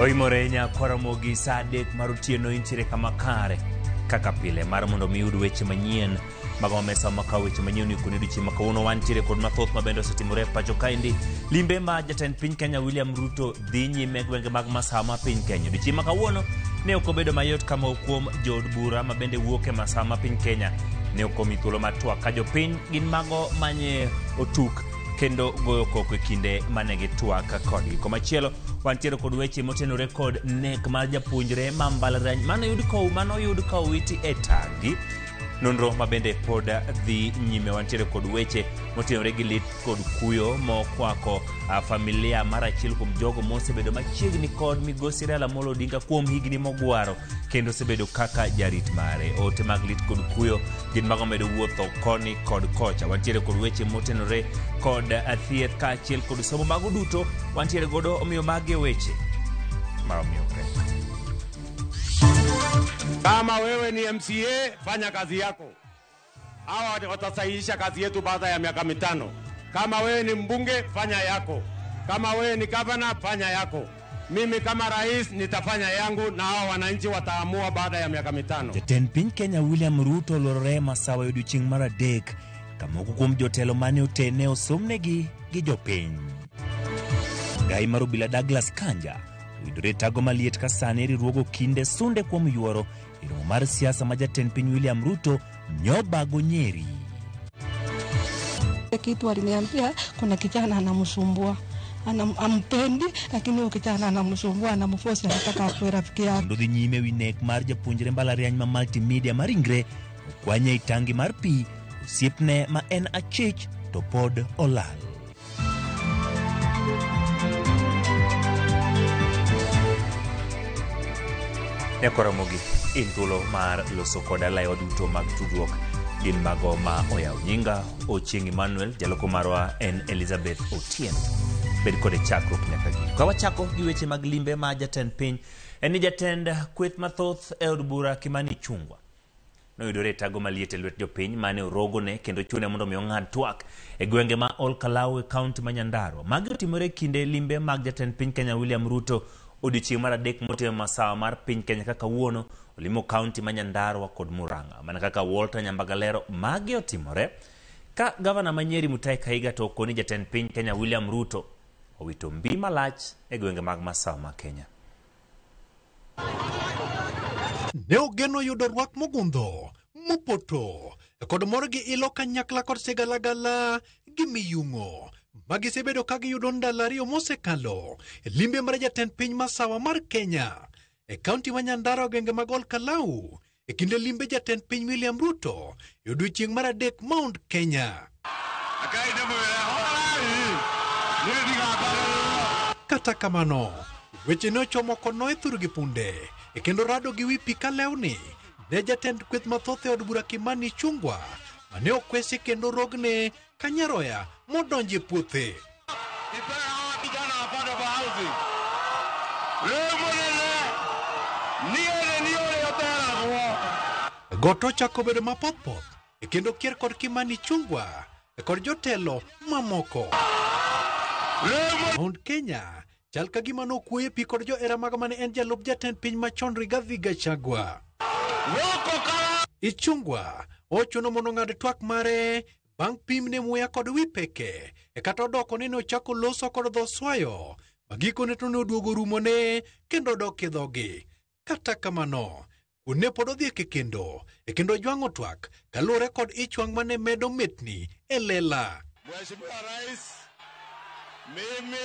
Oimore nyakwar Ramogi sa 3 mar otieno intiere kama kare kaka pile mar mondo mi yud weche manyien mago mesa makawo weche manyien ni kuonde odiechieng' ma kawuono wantiere kod mathoth ma bende osetimore e pacho kaendi. Limbe ma jatend piny Kenya William Ruto dhi nyime e gwenge mag masawa ma piny Kenya. Odiechieng' ma kawuono ne ok obedo mayot ka moko kuom jood bura ma bende wuok e masawa ma piny Kenya ne ok omi thuolo mar twak ka jopiny gin mago manye otuk kendo goyo koko e kinde mane gitwak kodgi. Komachielo wantiere kod weche motenore kod nek mar japuonjre ma mbalariany manoyud ka owiti e tangi. Nonro ma bende pod dhi nyime. Wantiere kod weche motenore gi lit kod kuyo mokwako familia mar achiel kuom jogo mosebedo machiegni kod migosi Raila Amolo Odinga kuom higni mogwaro kendo osebedo kaka jarit mare. Ote mag lit kod kuyo gin mago medo wuotho koni kod kocha. Wantiere kod weche motenore kod thieth kaachiel kod somo. Mago duto wantiere godo, omiyo magi e weche ma omiyo pek. Kama wewe ni MCA, fanya kazi yako. Hawa watasahihisha kazi yetu baada ya miaka 5. Kama wewe ni mbunge, fanya yako. Kama wewe ni gavana, fanya yako. Mimi kama rais nitafanya yangu na hawa wananchi wataamua baada ya miaka 5. Jatend piny Kenya William Ruto olorore e masawa e odiechieng' mar adek ka moko kuom jotelo mane otene osomnegi gi jopiny. Gai mar obila Douglas Kanja oyudore e tago maliet ka sani riwruogo kinde sunde kuom yuoro e romo mar siasa ma jatend piny William Ruto nyobago Nyeri. Kitu aliniambia kuna kijana anamsumbua, ampendi, lakini huyo kijana anamsumbua, anamforce, anataka akuwe rafiki yake. Kendo dhi nyime wi nek mar japuonjre mbalariany ma multimedia ma ringre okwanye e tangi mar pi, osiepne ma en achich to pod olal. Nyakwar Ramogi, in thuolo mar loso koda laewa duto mag tudruok gin mago ma oyaw. Nyinga Ochieng' Emmanuel, jaloko marwa en Elizabeth Otieno. Bed kode chakruok nyaka giko. Ka wachako gi weche mag limbe ma jatend piny, en ni jatend kweth mathoth e od bura Kimani Ichung'wa noyudore e tago maliet e lwet jopiny mane orogone kendo chune mondo mi ong'ad twak e gwenge ma Ol Kalou e kaunti ma Nyandarua. Magi otimore e kinde limbe mag jatend piny Kenya William Ruto odiochieng' mar adek motimo masawa mar piny Kenya kaka kawuono olimo kaunti ma Nyandarua kod Murang'a. Mana kaka Walter Nyambagalero, magi otimore ka gavana ma Nyeri Mutahi Kahiga to okoni jatend piny Kenya William Ruto owito mbi malach e gwenge mag masawa ma Kenya. Ne ogeno yudo rwak mogundho, mopoto, kod mor gi ilo kanyakla kod sigalagala gi miyung'o ma gisebedo ka giyudo ndalo 2 mosekalo e limbe mar jatend piny masawa mar Kenya e kaunti ma Nyandarua gwenge mag Ol Kalou e kinde limbe jatend piny William Ruto e odiechieng' mar adek Mount Kenya. Kata kamano, weche ne ochomo konoe thur gi punde e kendo rado gi wi pi ka lewni ne jatend kweth mathoth e od bura Kimani Ichung'wa mane okwesi kendo rogne ka nyaroya modonjo e puothe. Got ochako bedo mapothpoth e kendo kier kod Kimani Ichung'wa kod jotelo mamoko. Mount Kenya chal ka gima nokuoye pi kod johera mag mane en jalup jatend piny machon Rigathi Gachagua. Ichung'wa ochuno mondo ong'ad twak mare bang' pimne muya kod wi peke e kata odoko ni nochako loso kod dho swayo ma gikone to noduogo rumone kendo odok e dhogi. Kata kamano, kuon ne pod odhiek e kendo e kendo ojwang'o twak kaluwore kod ich wang' mane medo metni e lela. Mheshimiwa Rais, mimi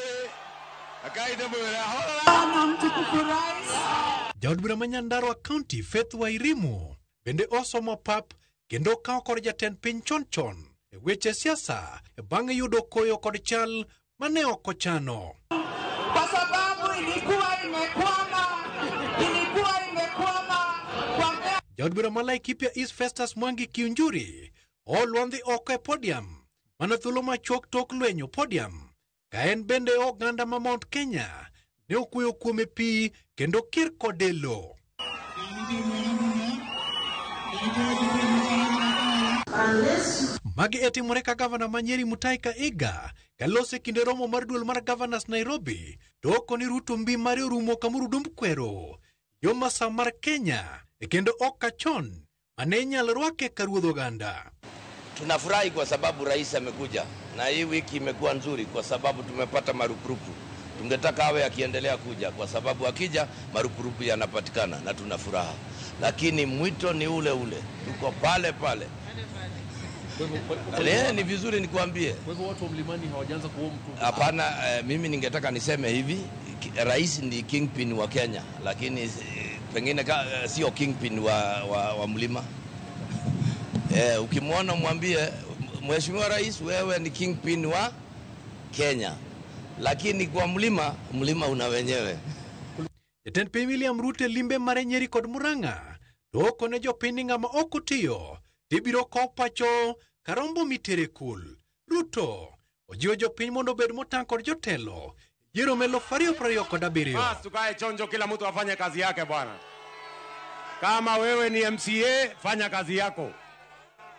Jaod bura ma Nyandarua County Faith Wairimu bende osomo pap kendo okawo kod jatend piny chon chon e weche siasa bang' yudo koyo kod chal mane ok ochano. Kwa sababu ilikuwa imekwama, ilikuwa imekwama kwa Jaod bura ma Laikipia East Festus Mwangi Kiunjuri olwandhi oko e podium mana thuolo machuok tok lwenyo podium ka en bende oganda ma Mount Kenya ne okuoyo kuome pi kendo kir kode lo. Magi e timore ka gavana ma Nyeri Mutahi Kahiga Kalose kinde romo mar duol mar Governors Nairobi, to okoni Ruto mbi mare orumo kamoro dumb kwero yo masawa mar Kenya kendo ok kachon mane inyalo rwake ka ruodh oganda. Tunafurahi kwa sababu rais amekuja na hii wiki imekuwa nzuri kwa sababu tumepata marupurupu. Tungetaka awe akiendelea kuja kwa sababu akija marupurupu yanapatikana na tuna furaha, lakini mwito ni ule ule, tuko pale pale. Ni vizuri nikuambie. Kwa hivyo watu wa mlimani hawajaanza kuomba mtu. Hapana, mimi ningetaka niseme hivi, rais ni kingpin wa Kenya, lakini pengine sio kingpin wa mlima. Ukimwona mwambie Mheshimiwa Rais, wewe ni kingpin wa Kenya, lakini kwa mlima, mlima una wenyewe. Jatend piny William Ruto limbe mare Nyeri kod Murang'a to okone jopiny ni ng'ama ok otiyo tibiro kow pacho karombo mitere kul. Ruto ojiwo jopiny mondo obed motang' kod jotelo yiero ma 2027. Basi tukae chonjo, kila mtu afanye kazi yake bwana. Kama wewe ni MCA, fanya kazi yako.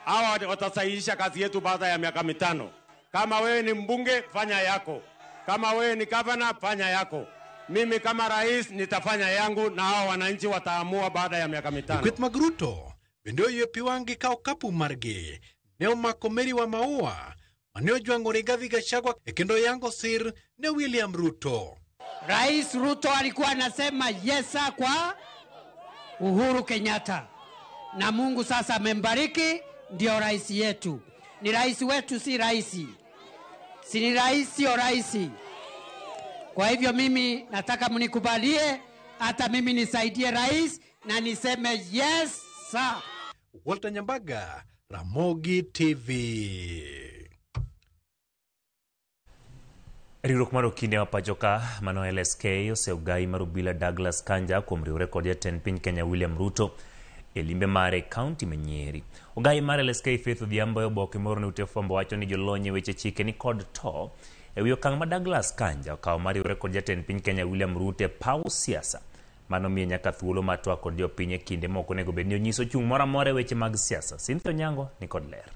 Hawa watasahihisha kazi yetu baada ya miaka 5. Kama wewe ni mbunge, fanya yako. Kama wewe ni governor, fanya yako. Mimi kama rais nitafanya yangu na hao wananchi wataamua baada ya miaka 5. Kweth mag Ruto bende oyie pi wang' gi kawo kapu margi ne omako Mary wa Maua mane ojwang'o Rigathi Gachagua kendo yango sir ne William Ruto. Rais Ruto alikuwa anasema yesa kwa Uhuru Kenyatta, na Mungu sasa amembariki, ndio rais yetu. Ni rais wetu, si rais. Si ni rais, sio rais. Kwa hivyo mimi nataka mnikubalie, hata mimi nisaidie rais na niseme yes sir. Walter Nyambaga, Ramogi TV. Riwruok mar okinde ma pacho ka mano LSK oseogai mar obila Douglas Kanja kuom riwre kod jatend piny Kenya William Ruto e limbe mare e kaunti ma Nyeri. Ogai mar LSK Faith Odhiambo e oboke moro ne ute fwambo wacho ni jolony e weche chike ni kod to e wi okang' ma Douglas Kanja okawo mar riwre kod jatend piny Kenya William Ruto e paw siasa. Mano miye nyaka thuolo mar twak kod jopiny e kinde mok onego bed ni onyiso chung' moro amora e weche mag siasa. Cynthia Onyango ni kod ler.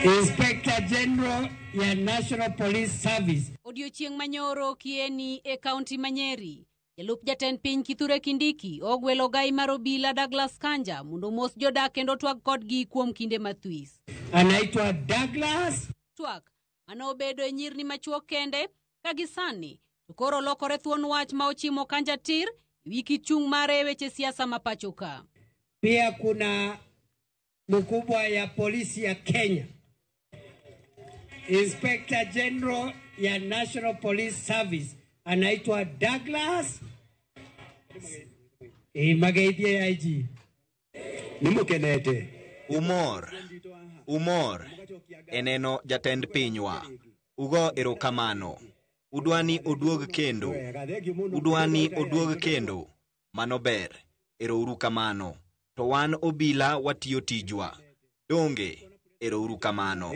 Inspector General ya National Police Service. Odiochieng' manyoro kieni e kaunti ma Nyeri, jalup jatend piny Kithure Kindiki ogwelo ogai mar obila Douglas Kanja mondo omos jodak kendo twag kodgi kuom kinde mathwis. Anaitwa Douglas. Twak mane obedo e nyirni machuok kende ka gisani to koro lokore thuon wach ma ochimo Kanja tir e wi kit chung' mare e weche siasa ma pacho ka. Pia kuna mkubwa ya polisi ya Kenya, Inspector General ya National Police Service anaitwa Douglas Mageithie IG. Nimukenete. Umor. Umor. Eneno jatend pinywa. Ugo erokamano. Udwani oduog kendo. Udwani oduog kendo. Mano ber. Erouru kamano. To wan obila watiyo tijwa. Donge. Erouru kamano.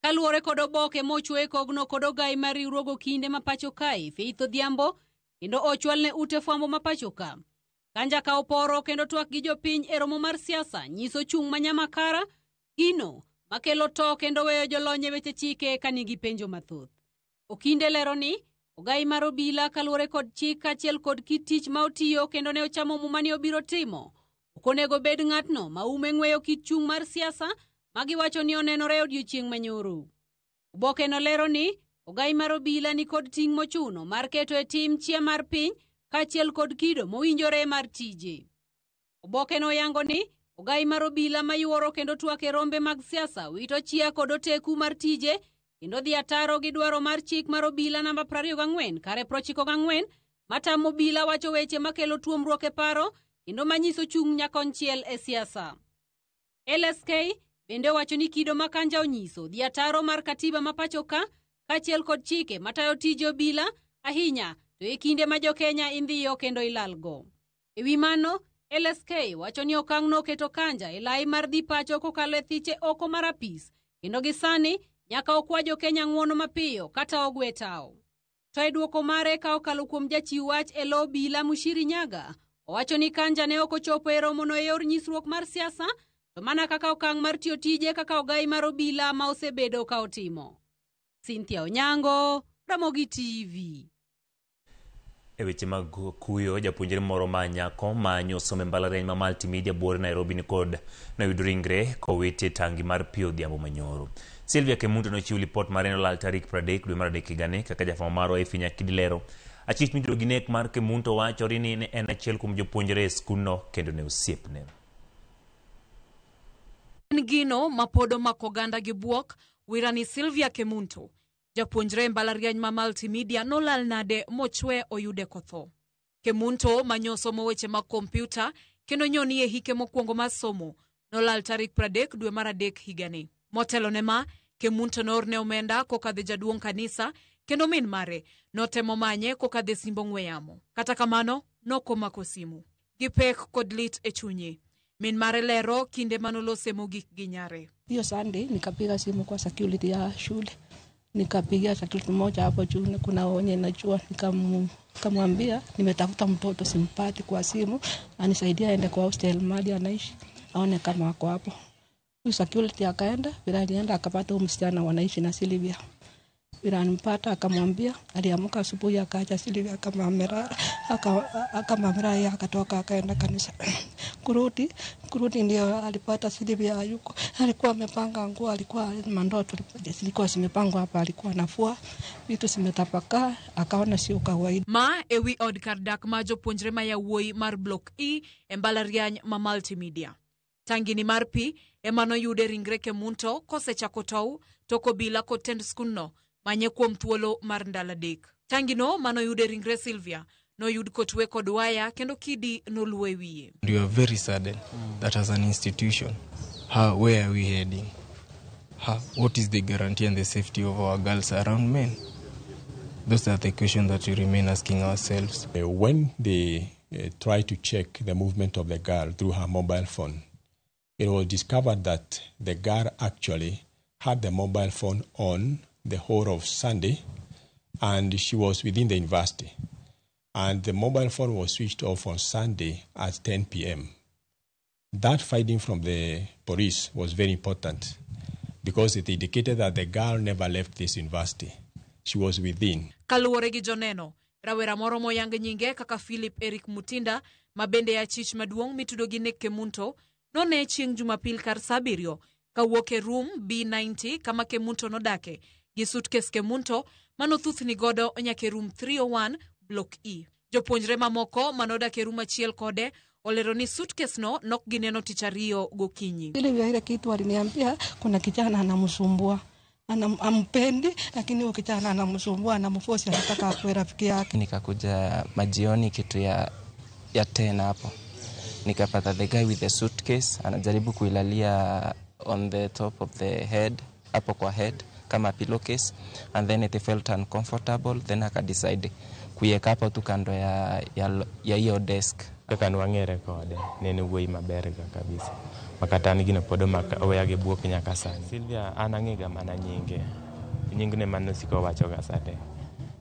Kaluwore kod oboke mochwe kogno kod ogai mar riwruog okinde ma pacho kae Faith Odhiambo kendo ochwal ne ute fwambo ma pacho ka. Kanja ka oporo kendo twak gi jopiny e romo mar siasa nyiso chung' ma nyamakara gino makelo to kendo weyo jolony e weche chike ka nigi penjo mathoth. Okinde lero ni ogai mar obila kaluwore kod chik kaachiel kod kit tich ma otiyo kendo ne ochamo muma ni obiro timo. Ok onego bed ng'atno ma ume ng'weyo kit chung' mar siasa ma giwacho ni onenore odiochieng' manyoro. Oboke no lero ni ogai mar obila ni kod ting' mochuno mar keto e tim chia mar piny kaachiel kod kido mowinjore mar tije. Oboke no yango ni ogai mar obila mayuoro kendo twak e rombe mag siasa wito chia kod oteku mar tije kendo dhi ataro gi dwaro mar chik mar obila namba 24 kare 94 matamo obila wacho weche makelo tuomruok e paro kendo manyiso chung' nyakonchiel e siasa. LSK bende owacho ni kido ma Kanja onyiso dhi ataro mar katiba ma pacho ka kaachiel kod chike matayo tije obila ahinya to e kinde ma jokenya indhiyo kendo ilalgo. E wi mano, LSK wacho ni okang'no oketo Kanja e lai mar dhi pacho kokalo e thiche oko mar apis kendo gi sani nyaka okwa jokenya ng'uono mapiyo kata ogwe tao. To e duoko mare ka okalo kuom jachiw wach e lo obila Mushiri Nyaga, owacho ni Kanja ne ok ochopo e romono e yor nyisruok mar siasa to mana kaka okang' mar tiyo tije kaka ogai mar obila ma osebedo ka otimo. Cynthia Onyango, Ramogi TV. E weche mag kuyo, japuonjre moro ma nyako ma nyosomo e mbalariany ma Multimedia buore Nairobi nikod noyud ringre kowiti e tangi mar pi odhiambo manyoro. Sylvia Kemunto nochiwo lipot mare nolal tarik 30 dwe mar adek higani kaka jafwambo marwa Effie Nyakidi lero. Achich mitudo gi nek mar Kemunto wachore ni ne en achiel kuom jopuonjre e skundno kendo ne osiepne. En gino ma pod omako oganda gi bwok, wirani Sylvia Kemunto, japuonjre e mbalariany ma Multimedia nolal nade mochwe oyude kotho. Kemunto ma nyosomo weche mag kompyuta kendo nyoni e hike mokwongo mar somo nolal tarik 30 dwe mar adek higani. Motelo ne ma, Kemunto noorne omenda kokadho e jaduong' kanisa kendo min mare notemo manye kokadho e simb ong'we yamo. Kata kamano, nokomako simu. Gi pek kod lit e chunye. Min mare lero kinde manolose mogik gi nyare. Hiyo Sunday nikapiga simu kwa security ya shule, nikapigia security moja hapo juu, kuna wenye najua, nikamwambia nimetafuta mtoto simpati kwa simu, anisaidie aende kwa hostel mahali anaishi, aone kama ako hapo. Huyu security akaenda, bila alienda akapata huyu msichana wanaishi na Sylvia. Bila alimpata akamwambia, aliamka asubuhi akaacha Sylvia kama amelala, kama amelala yeye akatoka akaenda kanisa. Kurudi ndio alipata Sylvia hayuko. Alikuwa amepanga nguo, alikuwa mandoo zilikuwa zimepangwa hapa, alikuwa anafua vitu zimetapakaa, akaona sio kawaida. Ma e wi od kar dak ma jopuonjre ma yawuoyi mar Block E e mbalariany ma Multimedia. Tangini mar pi ema noyude ringre Kemunto kosechako tow tok obila kod tend skundno manye kuom thuolo mar ndalo adek. Tangino manoyude ringre Sylvia noyud kotwe kod waya kendo kidi noluo e wiye. We are very saddened that as an institution, where are we heading? What is the guarantee and the safety of our girls around men? Those are the questions that we remain asking ourselves. When they try to check the movement of the girl through her mobile phone, it was discovered that the girl actually had the mobile phone on the whole of Sunday, and she was within the university. And the mobile phone was switched off on Sunday at 10 p.m. That finding from the police was very important because it indicated that the girl never left this university. She was within. Kaluwore gi joneno, rawera moro moyang nyinge kaka Philip Eric Mutinda, ma bende achich maduong' mitudo gi nek Kemunto, none chieng' Jumapil kar saa abiriyo kawuok e room B90 kama Kemunto nodake gi suitcase Kemunto manothuthni godo nyaka e room 301 Block E. Jopuonjre mamoko manodak e room achiel kode olero ni suitcase no nok gineno tich ariyo gokinyi. Sylvia ile kitu aliniambia, kuna kijana anamsumbua, ampendi, lakini huyo kijana anamsumbua, anamforce, anataka akuwe rafiki yake. Nikakuja majioni kitu ya 10 hapo. Nikapata the guy with the suitcase anajaribu kuilalia on the top of the head, hapo kwa head kama pillowcase, and then it felt uncomfortable, then akadecide kuiweka hapo tu kando ya hiyo desk. Kaka nwang'ere kode, ne en wuoyi maber ga kabisa. Makata an gino pod oweya gi buok nyaka sani. Sylvia an ang'e mana nyinge. Nyingne mane osiko wacho ga sate.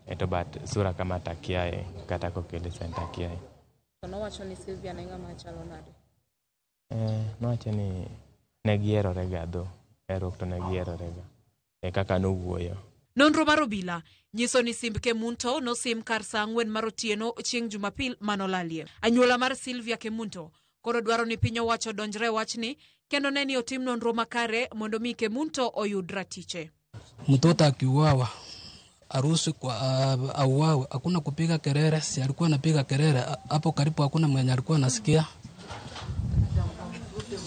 Eto but sura kama takiae kata kokele sen takiae. To nowacho ni Sylvia ne ng'ama chalo nade? Nowacho ni ne gierore ga dho. Herruok to ne gierore ga. E kaka nowuoyo. Nonro mar obila nyiso ni simb Kemunto nosim kar saa 4 mar otieno chieng' Jumapil manolalie. Anyuola mar Sylvia Kemunto koro dwaro ni piny owacho donjre wachni kendo ne ni otim nonro makare mondo mi Kemunto oyud ratiche. Mtoto akiuawa aruhusu kwa auawe, hakuna kupiga kelele. Si alikuwa anapiga kelele hapo karibu, hakuna mwenye alikuwa anasikia.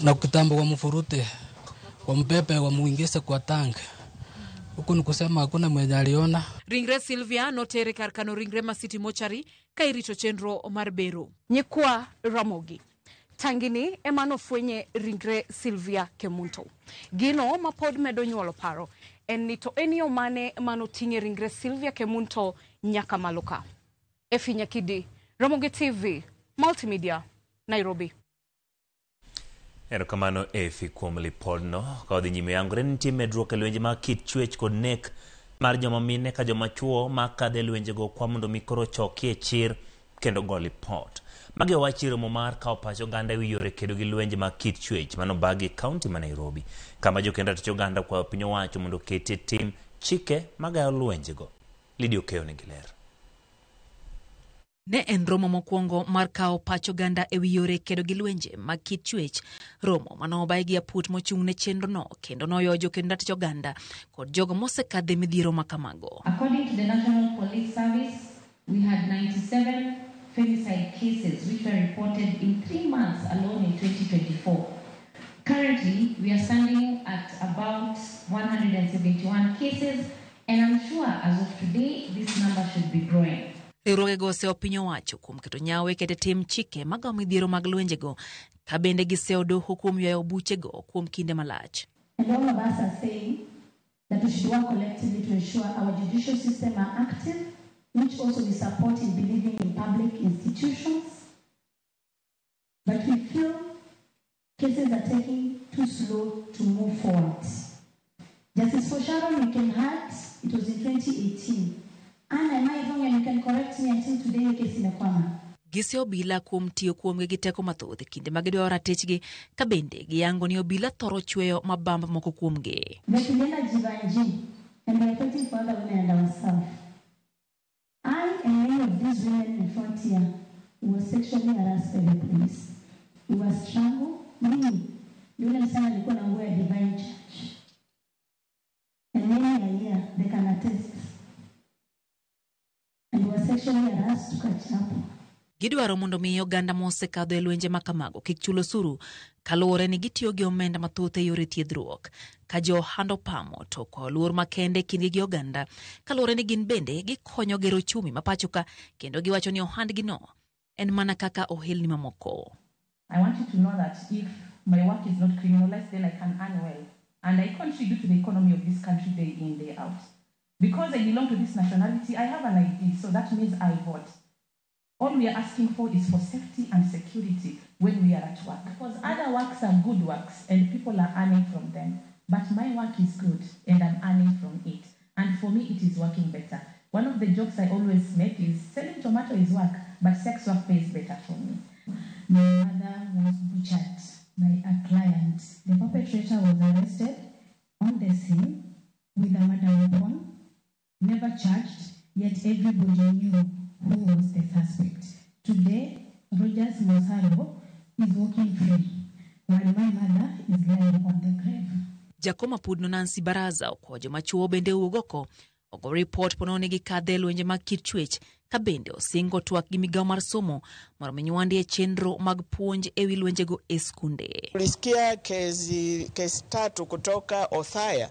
Na kitambo wamfurute, wampepe, wamuingize kwa tank. Huku ni kusema hakuna mwenye aliona. Ringre Sylvia notere kar kano ringre ma City Mortuary ka irito chenro mar bero. Nyikwa Ramogi. Tangini ema nofwenye ringre Sylvia Kemunto. Gino ma pod medo nyuolo paro en ni to en yo mane manoting'e ringre Sylvia Kemunto nyaka malo ka. Effie Nyakidi, Ramogi TV, Multimedia, Nairobi. Erokamano Effie kuom lipodno. Ka odhi nyime yangore nitie medruok e lwenje mag kit chwech kod nek mar joma mine ka joma chuo ma kadho e lwenjego kwa mondo mi koro chokie chir kendo go lipot. Magi owachi e romo mar kawo pach oganda e wi yore kedo gi lwenje mag kit chwech mano obagi e kaunti ma Nairobi, kama jokend ratich oganda okwayo piny owacho mondo oketi e tim chike magayo lwenjego. Lydia Okeyo nigi ler. Ne en romo mokwongo mar kawo pach oganda e wi yore kedo gi lwenje mag kit chwech. Romo mane obaye gi aput mochung' ne chenrono kendo noyo jokend ratich oganda kod jogo mosekadhe midhiero ma kamago. According to the National Police Service, we had 97 femicide cases which were reported in 3 months alone in 2024. Currently, we are standing at about 171 cases, and I'm sure as of today, this number should be growing. Riwruogego oseyo piny owacho kuom keto nyawo e keto e tim chike magawo midhiero mag lwenjego ka bende giseyo doho kuom ywayo buchego kuom kinde malach. And all of us are saying that we should work collectively to ensure our judicial system are active, which also we support in believing in public institutions. But we feel cases are taking too slow to move forward. Justice for Sharon, you can add, it was in 2018. Anna, am I wrong? And you can correct me until today, your case imekwama. Giseyo obila kuom tiyo kuomgi gi teko mathoth e kinde ma gidwaro ratichgi ka bende giyango ni obila thoro chweyo mabamb moko kuomgi. The tulienda Jivanji, and we are fighting for other women and ourselves. I and many of these women in Frontier were sexually harassed by the police. We were strangled. Mimi, yule msichana alikuwa na nguo ya Divine Church. And many are here, they can attest. And we were sexually harassed tukachapwa. Gidwaro mondo mi oganda mosekadho e lwenje ma kamago kik chul osuru kaluwore ni gitiyo gi omenda mathoth e yore thiedhruok. Ka jo ohand opamo to okwayo luor makende e kindgi gi oganda kaluwore ni gin bende gikonyo gero ochumi ma pacho ka kendo giwacho ni ohandgino en mana kaka ohelni mamoko. I want you to know that if my work is not criminalized, then I can earn well. And I contribute to the economy of this country day in, day out. Because I belong to this nationality, I have an ID, so that means I vote. All we are asking for is for safety and security when we are at work. Because other works are good works and people are earning from them. But my work is good and I'm earning from it. And for me, it is working better. One of the jokes I always make is selling tomato is work, but sex work pays better for me. My mother was butchered by a client. The perpetrator was arrested on the scene with a murder weapon, never charged, yet everybody knew who was the suspect. Today, Rogers Mosalo is walking free, while my mother is lying on the grave. Jakoma Pudno Nancy Baraza okwayo joma chuo bende owuog oko ogo ripot ponono ni gikadhe e lwenje mag kit chwech ka bende osingo twak gi migawo mar somo mondo mi nywandi e chenro mag puonj e wi lwenjego e skunde. Tulisikia kesi 3 kutoka Othaya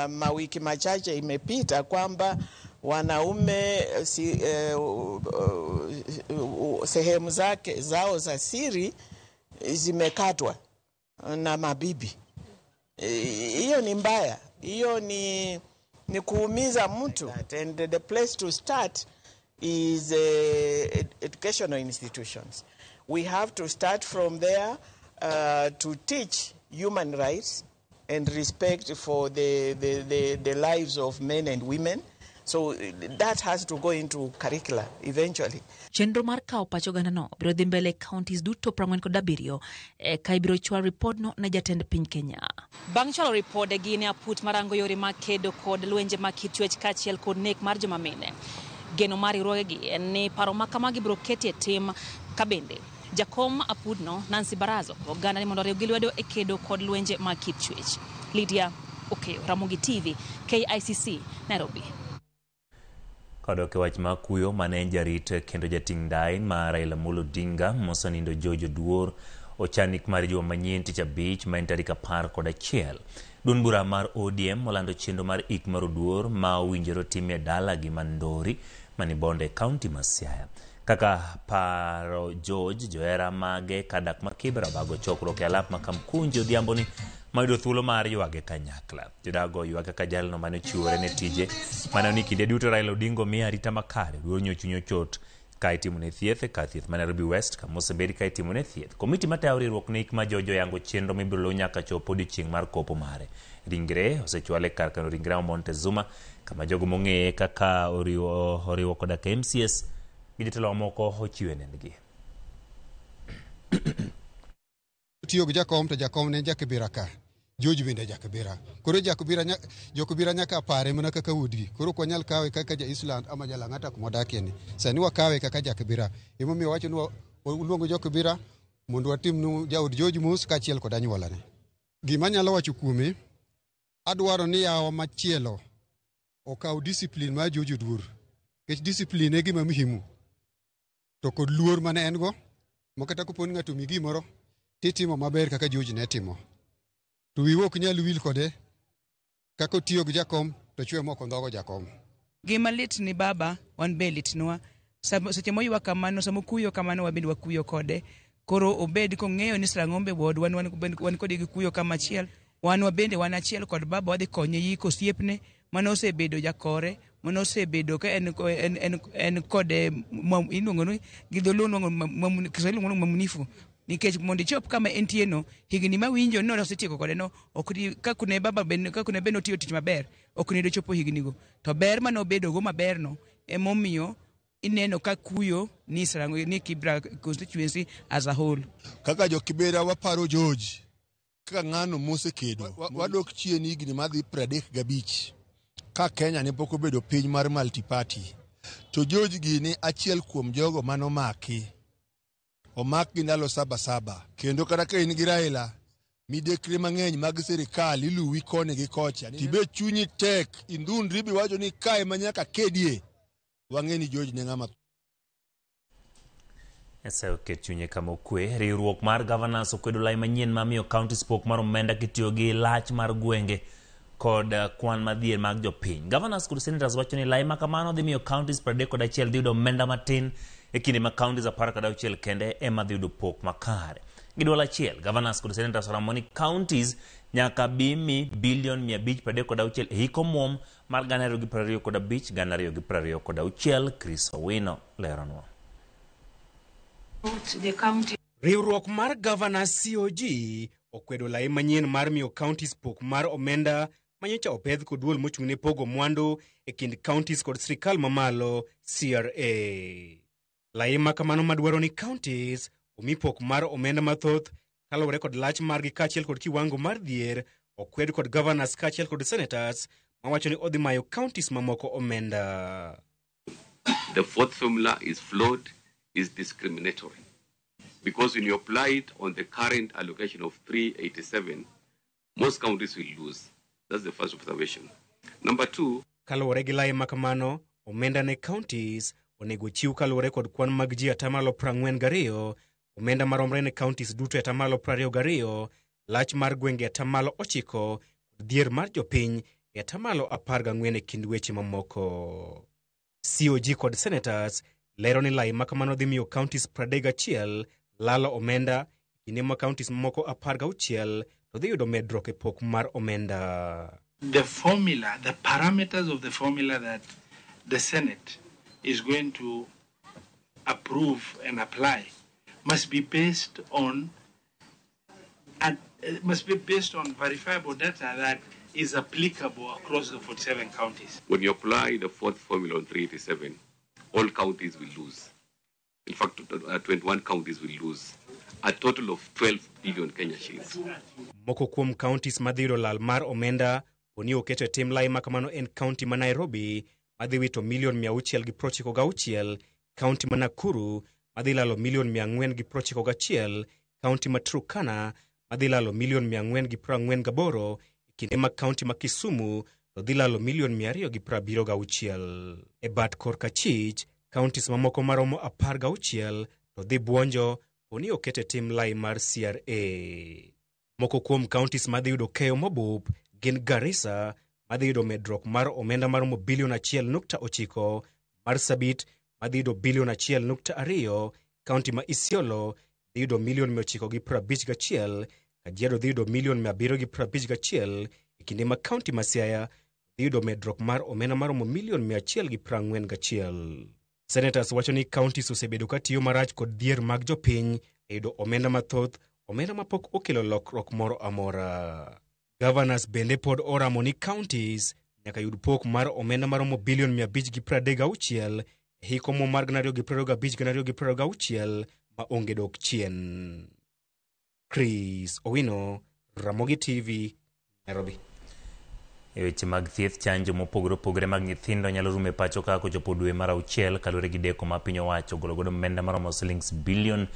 mawiki machache imepita kwamba wanaume sehemu zake zao za siri zimekatwa na mabibi. Hiyo ni mbaya. Hiyo ni kuumiza mtu. And the place to start is educational institutions. We have to start from there to teach human rights and respect for the lives of men and women. So that has to go into curricula eventually. Chenro mar kawo pach ogandano biro dhi mbele e counties duto 47 ka ibiro chwal ripodno ne jatend piny Kenya. Bang' chwalo ripodegi ne aput marango yore mag kedo kod lwenje mag kit chwech kaachiel kod nek mar joma mine. Geno mar riwruogegi en ni paro ma kamagi biro keti e tim ka bende jakom apudno Nancy Baraza oganda ni mondo oriw gi lwedo e kedo kod lwenje mag kit chwech. Lydia Okeyo, Ramogi TV, KICC, Nairobi. Kodok e wach mar kuyo mane en jarit kendo jating' ndai mar Raila Amolo Odinga mosenindo George Oduor ochan ik mar juma manyien tich abich ma en tarik 11. Duond bura mar ODM olando chenro mar ik mar Oduor ma owinjore otim e dalagi ma Ndori mani Bondo e kaunti ma Siaya. Kaka paro George, johera mage kadak ma Kibra obago chokruok e alap ma Kamkunji odhiamboni mayudo thuolo mar ywage kanyakla. Jodago ywak kaka jalno mane ochiwore ne tije mane ni kinde duto Raila Odinga omiye arita makare. Oduor nyo chuny ochot ka itimone thieth ka thieth ma Nairobi West kama osebed ka itimone thieth. Komiti matayo riwruok ne ik ma George oyango chenro mibiro luw nyaka chop odiochieng' mar kopo mare. Ringre osechwal e kar kano ringre ma Montezuma kama jogo mong'eye kaka oriwo koda ka MCS gi jotelo mamoko ochiwe nendgi. Tiyo gi jakom to jakom ne en jakibira ka George bende jakibira koro jakibira jokibira nyaka pare mana kaka wuodgi koro ok wanyal kawe kaka ja Eastland ama ja Lang'ata kuma wadakie ni sani wakawe kaka jakibira emomiyo wacho ni waluongo jokibira mondo watimnu jaod George mos kaachiel kod anyuolane. Gima anyalo wacho kuome, adwaro ni yawa machielo okaw discipline mar George Oduor nikech discipline e gima muhimu to kod luor mane en go ma kata kopo ni ng'ato omiyi gimoro titimo maber kaka George ne timo. To wiwa ok nyal wil kode kaka otiyo gi jakom to chwe mok ondhogo jakom. Gima lit ni baba, wan be litnwa. Seche moywak kamano, sama okuyo kamano, wan bende wakuyo kode. Koro obed kong'eyo ni Srang'ombe ward wan, wan, wan kode gi kuyo kama achiel. Wan wabende wan achiel kod baba, wadhi konye yiko osiepne mane osebedo jakore, mane osebedo ka en, en, en, en kode iluongo ni gi dholuo iluongo Kiswahili iluongo ni mwamunifu. Nikech mondo ichop kama entie no, higni mawinjo ni osetieko kode no, ok di, ka kune baba ben, ka kune ben otiyo tich maber, ok ne dochopo higni go. To ber mane obedo go maber no, emomiyo ineno ka kuyo ni Srango, ni Kibra constituency as a whole. Kaka jo Kibera waparo George kaka ng'ano mosekedo. Wadok chien higni madhi 35 ka Kenya ne pok obedo piny mar multi-party. To George gini achiel kuom jogo manomaki. Omakgi ndalo 7 kendo kata ka in gi Raila, midekre mang'eny mag sirikal iluwi koni gi kocha. Tibe chunyi tek, indhundri biwacho ni kae ma nyaka kedie. Wang'e ni George ne ng'ama Nyasaye oket chunye kama okwe. Riwruok mar governors okwedo lai manyien mamiyo counties pok mar omenda kitiyo gi lach mar gwenge kod kwan madhier mag jopiny. Governors kod senators wacho ni lai makamano dhi miyo counties 31 dhi yudo omenda matin e kinde ma counties 16 kende ema dhi yudo pok makare. Gi duol achiel, governors kod senators oramo ni counties nyaka bi mi bilion 536 e hik omuom mar 2025 2026. Chris Owino leronwa. Riwruok mar Governors COG okwedo lai manyien mar miyo counties pok mar omenda manyocha opedh kod duol mochung'ne pogo mwandu e kind counties kod sirikal mamalo CRA. Lai ma kamano madwaro ni counties omi pok mar omenda mathoth kaluwore kod lach margi kaachiel kod kiwango mar dhier okwed kod governors kaachiel kod senators mawacho ni odhi mayo counties mamoko omenda. The fourth formula is flawed, is discriminatory. Because when you apply it on the current allocation of 387, most counties will lose. That's the first observation. Number two, Kaluwore gi lai makamano, omenda ne counties onego chiw kaluwore kod kwan mag ji 42%, omenda maromre ne counties duto 22%, lach mar gwenge 9% kod dhier mar jopiny e 14% e kind weche mamoko. COG kod senators lero ni lai makamano dhi miyo counties 31 lalo omenda kinde ma counties mamoko 16 to dhi yudo medruok e pok mar omenda. The formula, the parameters of the formula that the Senate is going to approve and apply must be based on and must be based on verifiable data that is applicable across the 47 counties. When you apply the fourth formula on 387, all counties will lose. In fact, 21 counties will lose a total of 12 billion Kenya shillings. Moko kuom counties madhi yudo lal mar omenda poni oketo e tim lai makamano en county ma Nairobi madhi wito milion 696, county ma Nakuru madhi lalo milion 491, county ma Turkana madhi lalo milion 448, e kinde ma county ma Kisumu to dhi lalo milion 276. E bat korka chich, counties mamoko maromo 16 to dhi buonjo poni oket e tim lai mar CRA. Moko kuom counties madhi yudo keyo mobup gin Garissa madhi yudo medruok mar omenda maromo bilion 1.9, Marsabit madhi yudo bilion 1.2, county ma Isiolo dhi yudo milion 951, Kajiado dhi yudo milion 751, e kinde ma county ma Siaya dhi yudo medruok mar omenda maromo milion 141. Senators wacho ni counties osebedo ka tiyo marach kod dhier mag jopiny e yudo omenda mathoth, omenda mapok okelo lokruok moro amora. Governors bende pod oramo ni counties nyaka yud pok mar omenda maromo bilion 536 E hik omuom mar 2025-2026 ma onge dok chien. Chris Owino, Ramogi TV, Nairobi. E weche mag thieth, chanjo mopogore opogore mag nyithindo nyalo rumo e pacho ka kochopo dwe mar auchiel kaluwore gi deko ma piny owacho ogolo godo omenda maromo silings bilion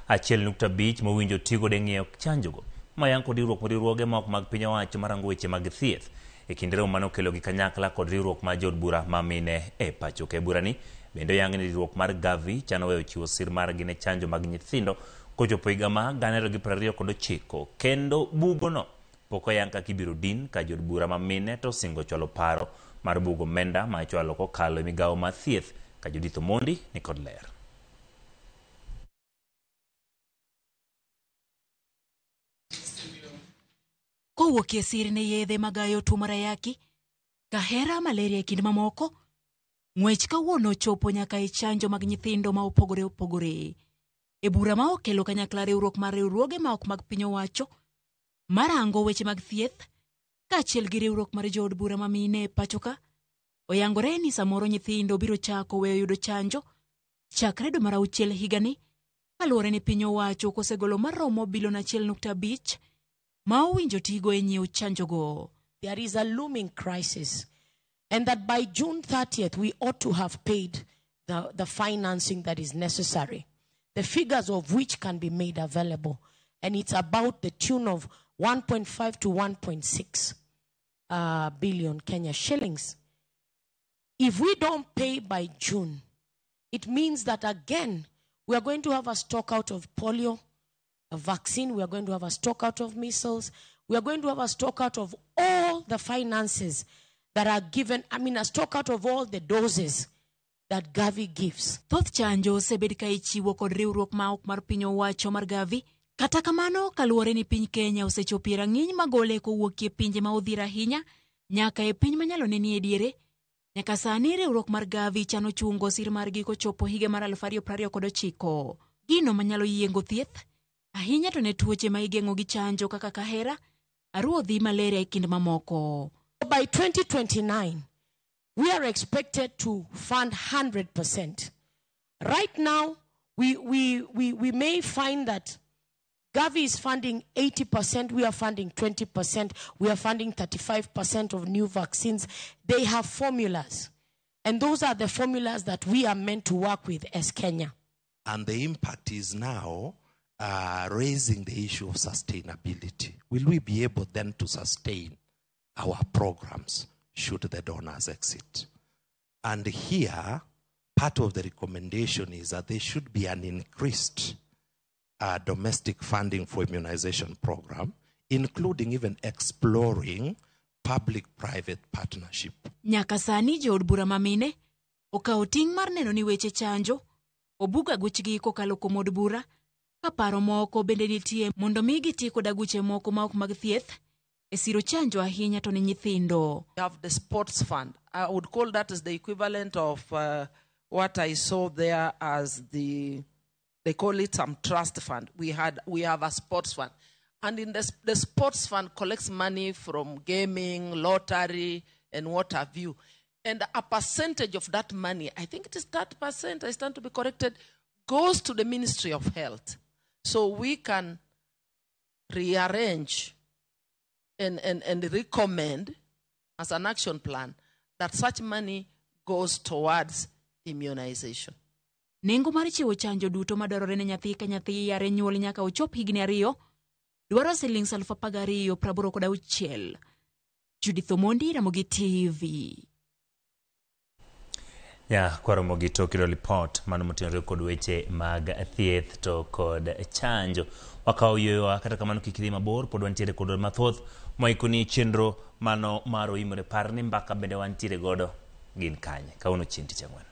1.5 mowinjo tigodo e ng'iewo chanjogo. Ma yang kod riwruok riwruoge ma ok mag piny owacho marango weche mag thieth e kinde romo mane okelo gi kanyakla kod riwruok mar jood bura ma mine e pacho ka. E burani bende oyang ni riwruok mar Gavi chano weyo chiwo sir margi ne chanjo mag nyithindo kochopo higa ma 2029 kendo bugono pok oyang kaka ibiro din ka jood bura ma mine to osingo chwalo paro mar bugo omenda ma ichwalo kokalo e migawo mar thieth ka Judith Omondi ni kod ler. Kowuok e sir ne yedhe magayo tuo mar ayaki, kahera, malaria e kind mamoko, ng'wech kawuono chopo nyaka e chanjo mag nyithindo ma opogore opogore. E bura ma okelo kanyakla riwruok mar riwruoge ma ok mag piny owacho marango weche mag thieth kaachiel gi riwruok mar jood bura ma mine e pacho ka, oyangore ni samoro nyithindo biro chako weyo yudo chanjo chakre dwe mar auchiel higani kaluwore ni piny owacho kosegolo maromo bilion 1.5 ma owinjo tigo e nyiewo chanjogo. There is a looming crisis, and that by June 30th we ought to have paid the financing that is necessary, the figures of which can be made available. And it's about the tune of 1.5 to 1.6 billion Kenya shillings. If we don't pay by June, it means that again, we are going to have a stock out of polio, a vaccine, we are going to have a stock out of measles, we are going to have a stock out of all the finances that are given, I mean, a stock out of all the doses that Gavi gives. Thoth chanjo osebed ka ichiwo kod riwruok ma ok mar piny owacho mar Gavi. Kata kamano, kaluwore ni piny Kenya osechopo e rang'iny magole kowuok e pinje ma odhier ahinya nyaka e piny manyalo ne ni e diere, nyaka sani riwruok mar Gavi chano chungo sir margi kochopo higa mar 2029. Gino manyalo yiengo thieth, ahinya to ne tuoche ma igeng'o gi chanjo kaka kahera, aruodhi, malaria e kind mamoko. By 2029, we are expected to fund 100%. Right now, we may find that Gavi is funding 80%, we are funding 20%, we are funding 35% of new vaccines. They have formulas, and those are the formulas that we are meant to work with as Kenya. And the impact is now raising the issue of sustainability. Will we be able then to sustain our programs should the donors exit? And here, part of the recommendation is that there should be an increased domestic funding for immunization program, including even exploring public-private partnership. Nyaka sani jood bura ma mine okawo ting' mar neno ni weche chanjo obug aguchgi kokalo kuom od bura, ka paro moko bende nitie mondo mi giti kod aguche moko ma ok mag thieth e siro chanjo ahinya to ne nyithindo. We have the sports fund. I would call that as the equivalent of what I saw there as the, they call it some trust fund. We have a sports fund. And in the sports fund collects money from gaming, lottery, and what have you. And a percentage of that money, I think it is 30%, I stand to be corrected, goes to the Ministry of Health. So we can rearrange and recommend as an action plan that such money goes towards immunization. Nengo mar chiwo chanjo duto madwarore ne nyathi ka nyathi yare nyuol nyaka ochop higni 2 dwaro silings 12,086. Judith Omondi, Ramogi TV. Ya kwaromo gi tokiro report mano motenore kod weche mag thieth to kod chanjo. Wakawo yueyowa, kata kamano kik idhi mabor, pod wantiere kod mathoth moikoni chenro mano mar oimore. Par ni mbaka bende wantiere godo gin kanye. Kawuono chieng' tich ang'wen.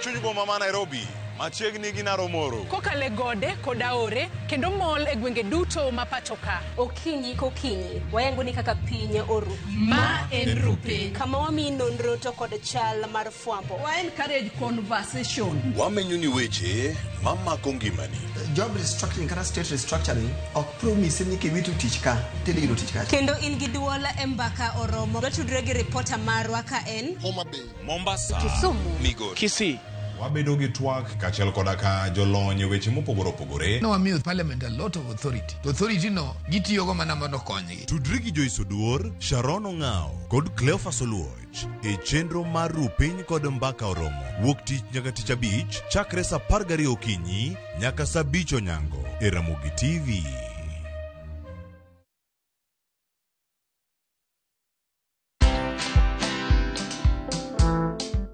Chuny boma ma Nairobi, Machiegni gi Naromoro. Kokalo e gode kod aore kendo mol e gwenge duto ma pacho ka. Okinyi kokinyi wayango ni kaka piny oru. Ma en Rupiny. Kama wamiyi nonro to kod chal mar fwambo. Wa encourage conversation. Wamenyo ni weche mamako ngimani. Job restructuring kata state restructuring ok promise ni kiwito tich ka tidhi yudo tich kacha. Kendo in gi duol e mbaka oromo. Watudre gi ripota marwa ka en Homa Bay, Mombasa, Kisumu, Migori, Kisii. Wabedo gi twak kaachiel koda ka jolony e weche mopogore opogore. Nowamiyo parliament a lot of authority. To authority no gitiyogo mana mondo okonygi. Tudri gi Joyce Oduor, Sharon Ong'ao kod Cleophas Oluoch e chenro mar Rupiny kod Mbaka Oromo wuok tich nyaka tich abich chakre saa 12 okinyi nyaka saa 5 onyango e Ramogi TV.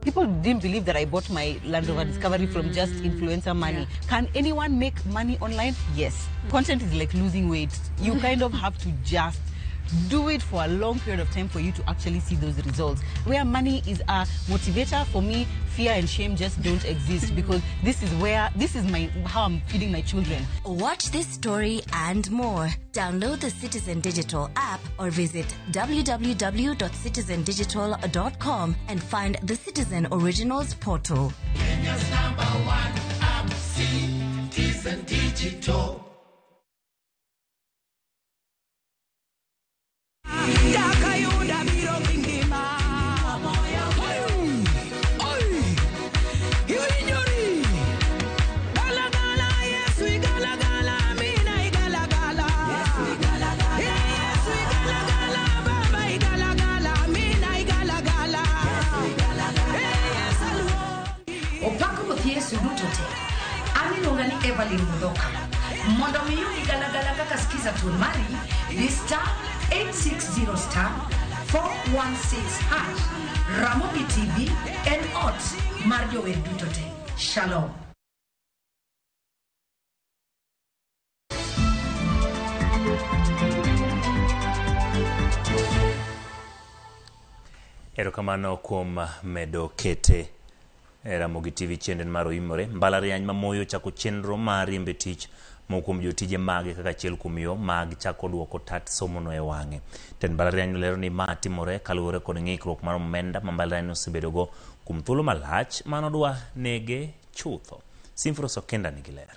People didn't believe that I bought my Land Rover Discovery from just influencer money. Can anyone make money online? Yes. Content is like losing weight. You kind of have to just do it for a long period of time for you to actually see those results. Where money is a motivator, for me, fear and shame just don't exist because this is where, this is my, how I'm feeding my children. Watch this story and more. Download the Citizen Digital app or visit www.citizendigital.com and find the Citizen Originals portal. Kenya's number one app, Citizen Digital. Jakayuda biro gi ngima. Oi, iwinjori. Gala gala Yesu igala gala mina igala gala. Yesu igala gala baba igala gala mina igala gala. Yesu aluo. Opako Ruoth Yesu duto te. An iluonga ni Evelyn Mudhoka. Mondo mi iyud galagala kaka skiza tune mari, di star 860 star 416 hash. Ramogi TV en ot mar jower duto te. Shalom. Erokamano kuom medo kete e Ramogi TV chenro mar oimore. Mbalariany ma Moi ochako chenro mar riembo e tich moko kuom jotije mage kaka achiel kuom yo mag chako duoko tat somono e wang'e. Tend mbalariany lero ni ma timore kaluwore kod ng'ikruok mar omenda ma mbalariany osebedogo kuom thuolo malach mano dwa nege chutho. Simfros Okenda nigi ler.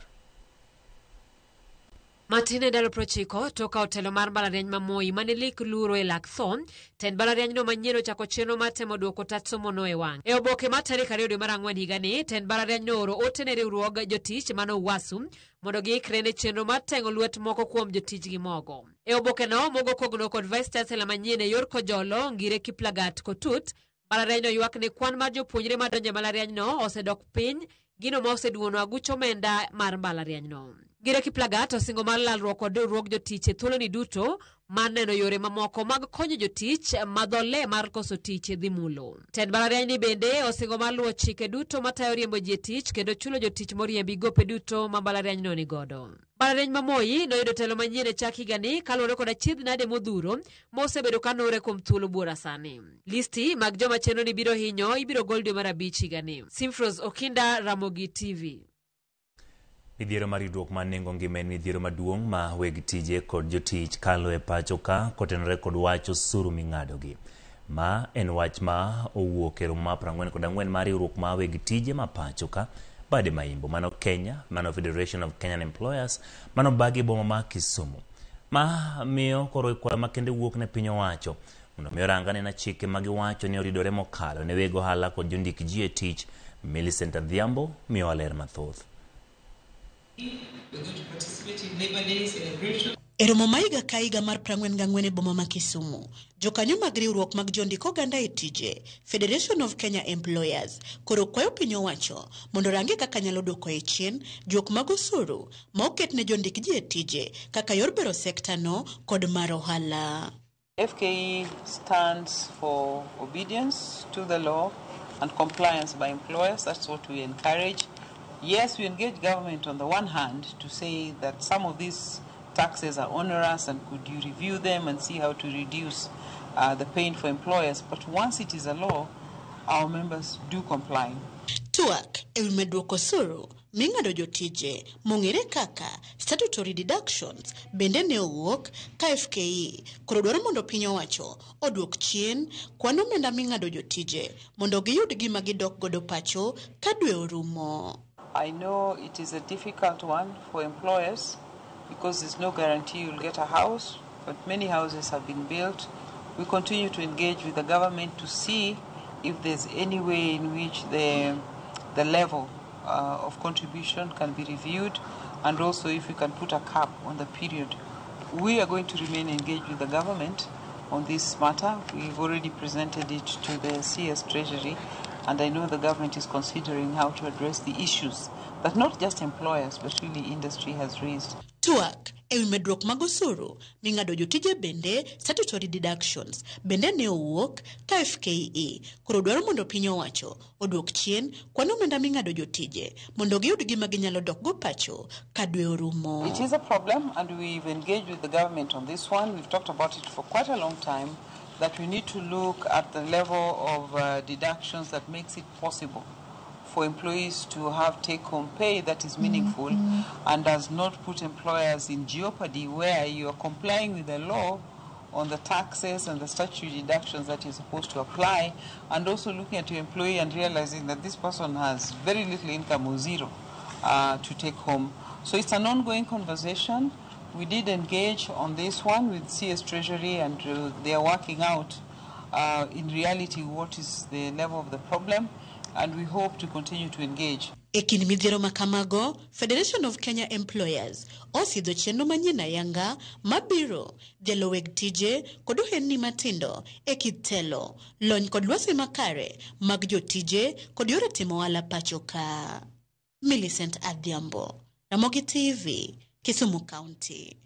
Matin e ndalo 90 tok ka otelo mar mbalariany ma Moi mane lik luro e lak tho, tend mbalarianyno manyien ochako chenro mar temo duoko tat somono e wang'e. E oboke mar tarik 2 dwe mar ang'wen higani, tend mbalarianyno ooro ote ne riwruog jotich mano UASU mondo giikre ne chenro mar teng'o lwet moko kuom jotijgi mogo. E obokeno mogo kogno kod Vice Chancellor manyien e yor Kojolo Ngire Kiplagat Kotut, mbalarianyno ywak ni kwan mar jopuonjre madonjo e mbalarianyno osedok piny, gino ma oseduono aguch omenda mar mbalarianyno. Ngire Kiplagat osingo mar lalruok kod riwruog jotich e thuoloni duto mar neno yore mamoko mag konyo jotich ma dho le mar koso tich dhi mulo. Tend mbalarianyni bende osingo mar luwo chike duto matayo riembo ji e tich kendo chulo jotich moriembi gope duto ma mbalarianyno nigodo. Mbalariany ma Moi noyudo telo manyien e chak higani kaluwore kod achiedh nade modhuro mosebedo kanure kuom thuolo buora sani. Listi mag joma chenro ni biro hinyo ibiro gol dwe mar 5 higani. Simfros Okinda, Ramogi TV. Midhiero mar yudruok mar nengo ngima en midhiero maduong' ma weg tije kod jotich kalo e pacho ka kotenore kod wach osuru ming'adogi. Ma en wach ma owuok e romo mar 44 mar riwruok mar weg tije ma pacho ka bade Maimbo, mano Kenya, mano Federation of Kenyan Employers, mano bagi boma ma Kisumu. Ma miyo koro kwayo makende wuok ne piny owacho mondo mi orang anena chike ma giwacho ni oridore mokalo ne weg ohala kod jondik ji e tich. Millicent Adhiambo miyowa ler mathoth. E romo ma higa ka higa mar 44 e boma ma Kisumu, jokanyo mag riwruok mag jondik oganda e tije, Federation of Kenya Employers, koro kwayo piny owacho mondo orange kaka nyalo duoko e chien juok mag osuru ma oket ne jondik ji e tije kaka yor bero sekta no kod mar ohala. FKE stands for obedience to the law and compliance by employers. That's what we encourage. Yes, we engage government on the one hand to say that some of these taxes are onerous and could you review them and see how to reduce the pain for employers. But once it is a law, our members do comply. Twak ewi medruok osuru ming'ado jotije mong'ere kaka statutory deductions bende ne owuok ka FKE koro dwaro mondo piny owacho oduok chien kwan omenda ming'ado jotije mondo giyud gima gidok godo pacho ka dwe orumo. I know it is a difficult one for employers because there's no guarantee you'll get a house, but many houses have been built. We continue to engage with the government to see if there's any way in which the level of contribution can be reviewed, and also if we can put a cap on the period. We are going to remain engaged with the government on this matter. We've already presented it to the CS Treasury, and I know the government is considering how to address the issues that not just employers but really industry has raised. Twak ewi medruok mag osuru ming'ado jotije bende statutory deductions bende ne owuok ka FKE koro dwaro mondo piny owacho oduok chien kwan omenda ming'ado jotije mondo giyud gima ginyalo dok go pacho ka dwe orumo. It is a problem, and we've engaged with the government on this one. We've talked about it for quite a long time, that we need to look at the level of deductions that makes it possible for employees to have take-home pay that is meaningful and does not put employers in jeopardy where you are complying with the law on the taxes and the statutory deductions that you're supposed to apply, and also looking at your employee and realizing that this person has very little income or zero to take home. So it's an ongoing conversation. We did engage on this one with CS Treasury, and they are working out in reality what is the level of the problem, and we hope to continue to engage. E kind midhiero ma kamago, Federation of Kenya Employers osidho chenro manyien ayanga mabiro dhialo weg tije kod ohelni matindo e kit telo, lony kod lwasi makare mag jotije kod yore timo ohala pacho ka. Millicent Adhiambo, Ramogi TV, Kisumu County.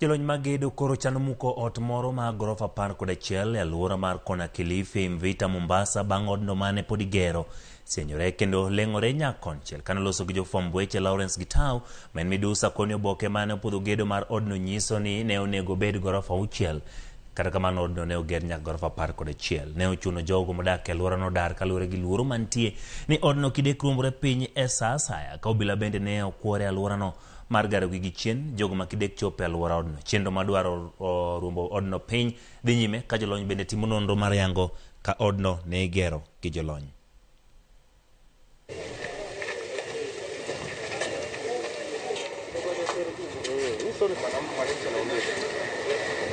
Jolony mag gedo koro chano muko ot moro mar gorofa 11 e alwora mar Kona Kilifi, Mvita, Mombasa bang' odno mane pod igero sienyore kendo leng'ore nyakonchiel. Kane oloso gi jofwamb weche Lawrence Gitau ma en midusa koni oboke mane opudho gedo mar odno nyiso ni ne onego obed gorofa 6. Kata kamano odno ne oger nyaka gorofa 11. Ne ochuno jogo modak e alworano dar kaluwore gi luoro mantie ni odno kidek ruombore piny e sa asaya. Ka obila bende ne okwore e alworano mar garogi gi chien jogo ma kidek chopo e alwora odno. Chenro madwaro ruombo odno piny dhi nyime ka jolony bende timo nonro mar yango ka odno ne igero gi jolony.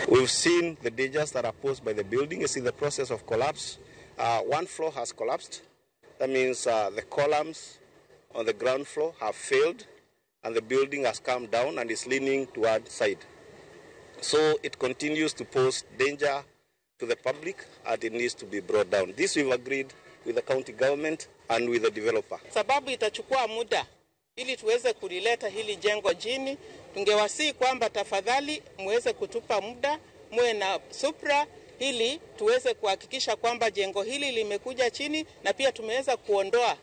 We've seen the dangers that are posed by the building. It's in the process of collapse. One floor has collapsed. That means the columns on the ground floor have failed, and the building has come down and is leaning toward side. So it continues to pose danger to the public, and it needs to be brought down. This we've agreed with the county government and with the developer. Sababu itachukua muda ili tuweze kulileta hili jengo chini. Tungewasihi kwamba tafadhali muweze kutupa muda, muwe na supra ili tuweze kuhakikisha kwamba jengo hili limekuja chini na pia tumeweza kuondoa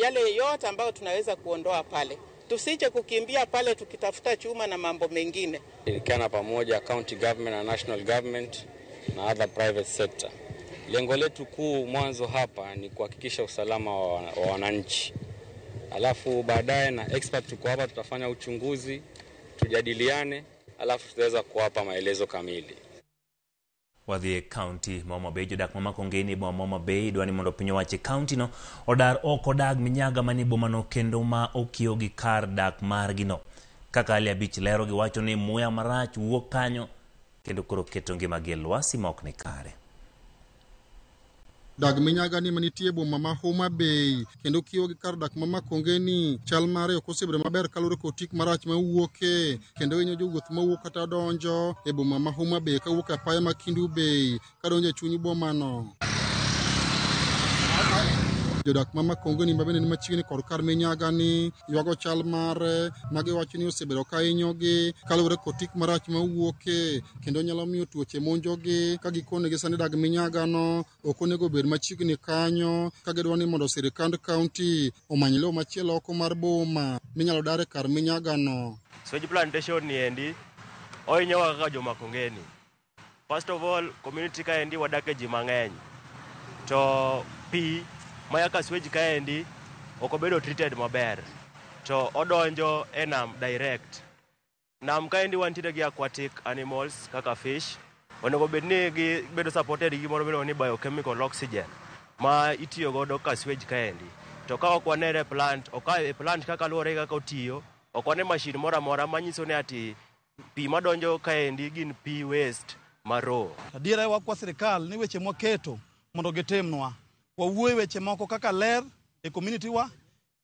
yale yote ambayo tunaweza kuondoa pale. Tusije kukimbia pale tukitafuta chuma na mambo mengine. Shirikiana pamoja county government na national government na other private sector. Lengo letu kuu mwanzo hapa ni kuhakikisha usalama wa wananchi. Alafu baadaye na expert tuko hapa, tutafanya uchunguzi, tujadiliane, alafu tutaweza kuwapa maelezo kamili. Wadhi e county ma Homa Bay, jodak ma Makongeni boma ma Homa Bay dwani mondo piny owacho e county no odar oko dag minyaga manie bomano kendo ma okiewo gi kar dak margi no. Kaka Ali Abich lero, giwacho ni muya marach wuok kanyo kendo koro keto ngimagi e lwasi ma ok ni kare. Dag minyaga ni manitie boma ma Homa Bay kendo kiewo gi kar dak ma Makongeni chal mare ok osebedo maber kaluwore kod tik marach mawuoke kendo hinyo jowuoth mawuok kata donjo e boma ma Homa Bay kawuok e apaya ma Kendu Bay kadonjo e chuny bomano. Jodak ma Makongeni ma bende ni machiegni kod kar minyaga ni ywago chal mare magiwacho ni osebedo ka hinyogi kaluwore kod tik marach mawuoke kendo nyalo miyo tuoche monjogi ka gikonegi sani dag minyaga no ok onego bed machiegni kanyo ka gidwa ni mondo sirikand county omany lowo machielo oko mar boma minyalo dar e kar minyaga no. Sewage plantation ni endi ohinyowa kaka jo Makongeni. First of all, community kaendi wadake ji mang'eny to pi Maya sewage kaendi ok obedo treated maber to odonjo e nam direct. Nam kaendi wantiere gi aquatic animals kaka fish onego bed ni gibedo supported gi gimoro miluongo ni biochemical oxygen ma itiyo godo ka sewage kaendi. To ka ok wanere plant, ok e plant kaka luwore gi kaka otiyo, ok wane machine moro amora manyiso ni ati pi madonjo kaendi gin pi waste ma raw. Adiera wakwa sirikal ni weche mwaketo mondo gitimnwa. Wawuoye weche moko kaka ler e community wa.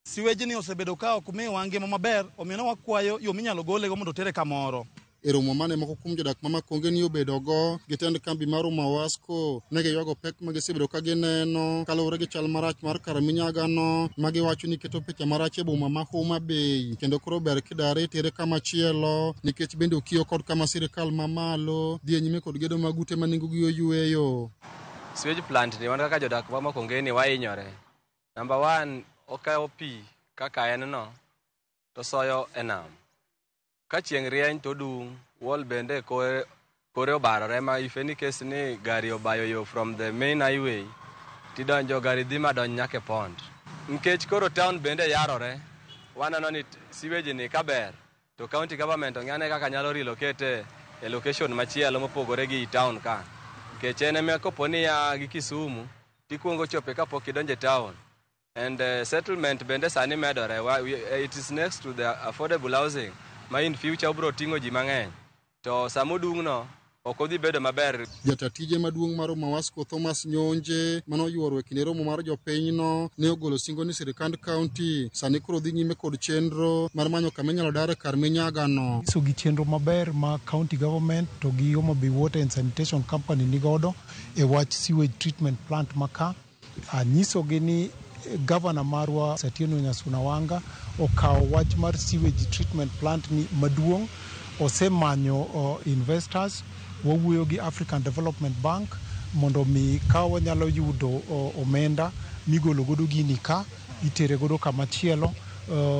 Sewage ni osebedo ka ok miwa ngima maber, omiyo ne wakwayo yo minyalo golego mondo otere kamoro. E romo mane moko kuom jodak ma Makonge ni obedogo gi tend kambi mar Umawasco ne giywago pek ma gisebedo ka gineno kaluwore gi chal marach mar kar minyagano ma giwacho ni keto picha marach e boma ma Homa Bay kendo koro ber kidare itere kama chielo nikech bende okiyo kod kama sirikal mamalo dhi e nyime kod gedo mag ute ma nengogi oyweyo. Sewage plant ni wan kaka jodak ma Makongeni wahinyore. Number one, okawo pi kaka en no to soyo e nam. Ka chieng' rieny to odung', wall bende kore obarore ma if any case ni gari obayo yo from the main highway tidonjo gari dhi madonj nyaka e pond. Nikech koro town bende yarore, waneno ni sewage ni kaber to county government ong'ane kaka nyalo relocate e location machielo mopogore gi town ka. Nikech en ema kopo ni ya gi Kisumu tikuongo chope kapok idonjo e town. And settlement bende sani medore. It is next to the affordable housing ma in future obro ting'o ji mang'eny. To samodung' no ok odhi bedo maber. Jata tije maduong' mar Umawasco Thomas Nyonje manoyuoro e kinde romo mar jopinyno ne ogolo singo ni sirikand kaunti sani koro dhi nyime kod chenro mar manyo kama inyalo dare kar minyagano. So gi chenro maber ma county government to gi Homa Bay Water and Sanitation Company nigodo e wach sewage treatment plant maka. Anyisogi ni Governor marwa Satieno Nyasuna Wanga okawo wach mar sewage treatment plant ni maduong', osemanyo investors, wawuoyo gi African Development Bank mondo mi ka wanyalo yudo omenda migolo godo gini ka itere godo kamachielo.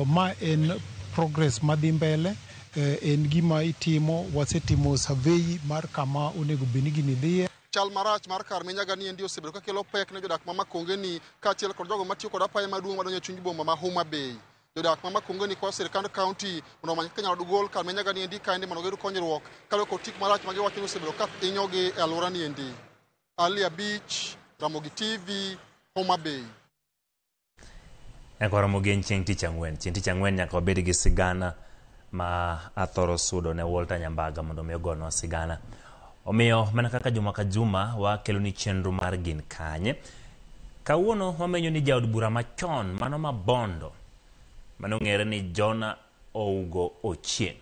Ma en progress madhi mbele, en gima itimo, wasetimo survey mar kama onego bed ni gini dhiye. Chal marach mar kar minyaga ni endi osebedo ka kelo pek ne jodak ma Makonge ni kaachiel kod jogo matiyo kod apaya maduong' madonjo e chuny boma ma Homa Bay. Jodak ma Makonge ni kwayo sirikand kaunti mondo omany kaka inyalo gol kar minyaga ni endi kaendi mondo giyud konyruok kaluwore kod tik marach ma giwacho ni osebedo ka hinyogi e alwora ni endi. Ali Abich, Ramogi TV, Homa Bay. Eko Ramogi en chieng' tich ang'wen. Chieng' tich ang'wen nyaka wabed gi sigana ma athoro sudo ne Walter Nyambaga mondo mi ogonwa sigana. Omiyo mana kaka juma ka juma wakelo ni chenro mar Gin Kanye. Kawuono wamenyo ni jaod bura machon mano ma Bondo mane ong'ere ni Jonah Ougo Ochieng'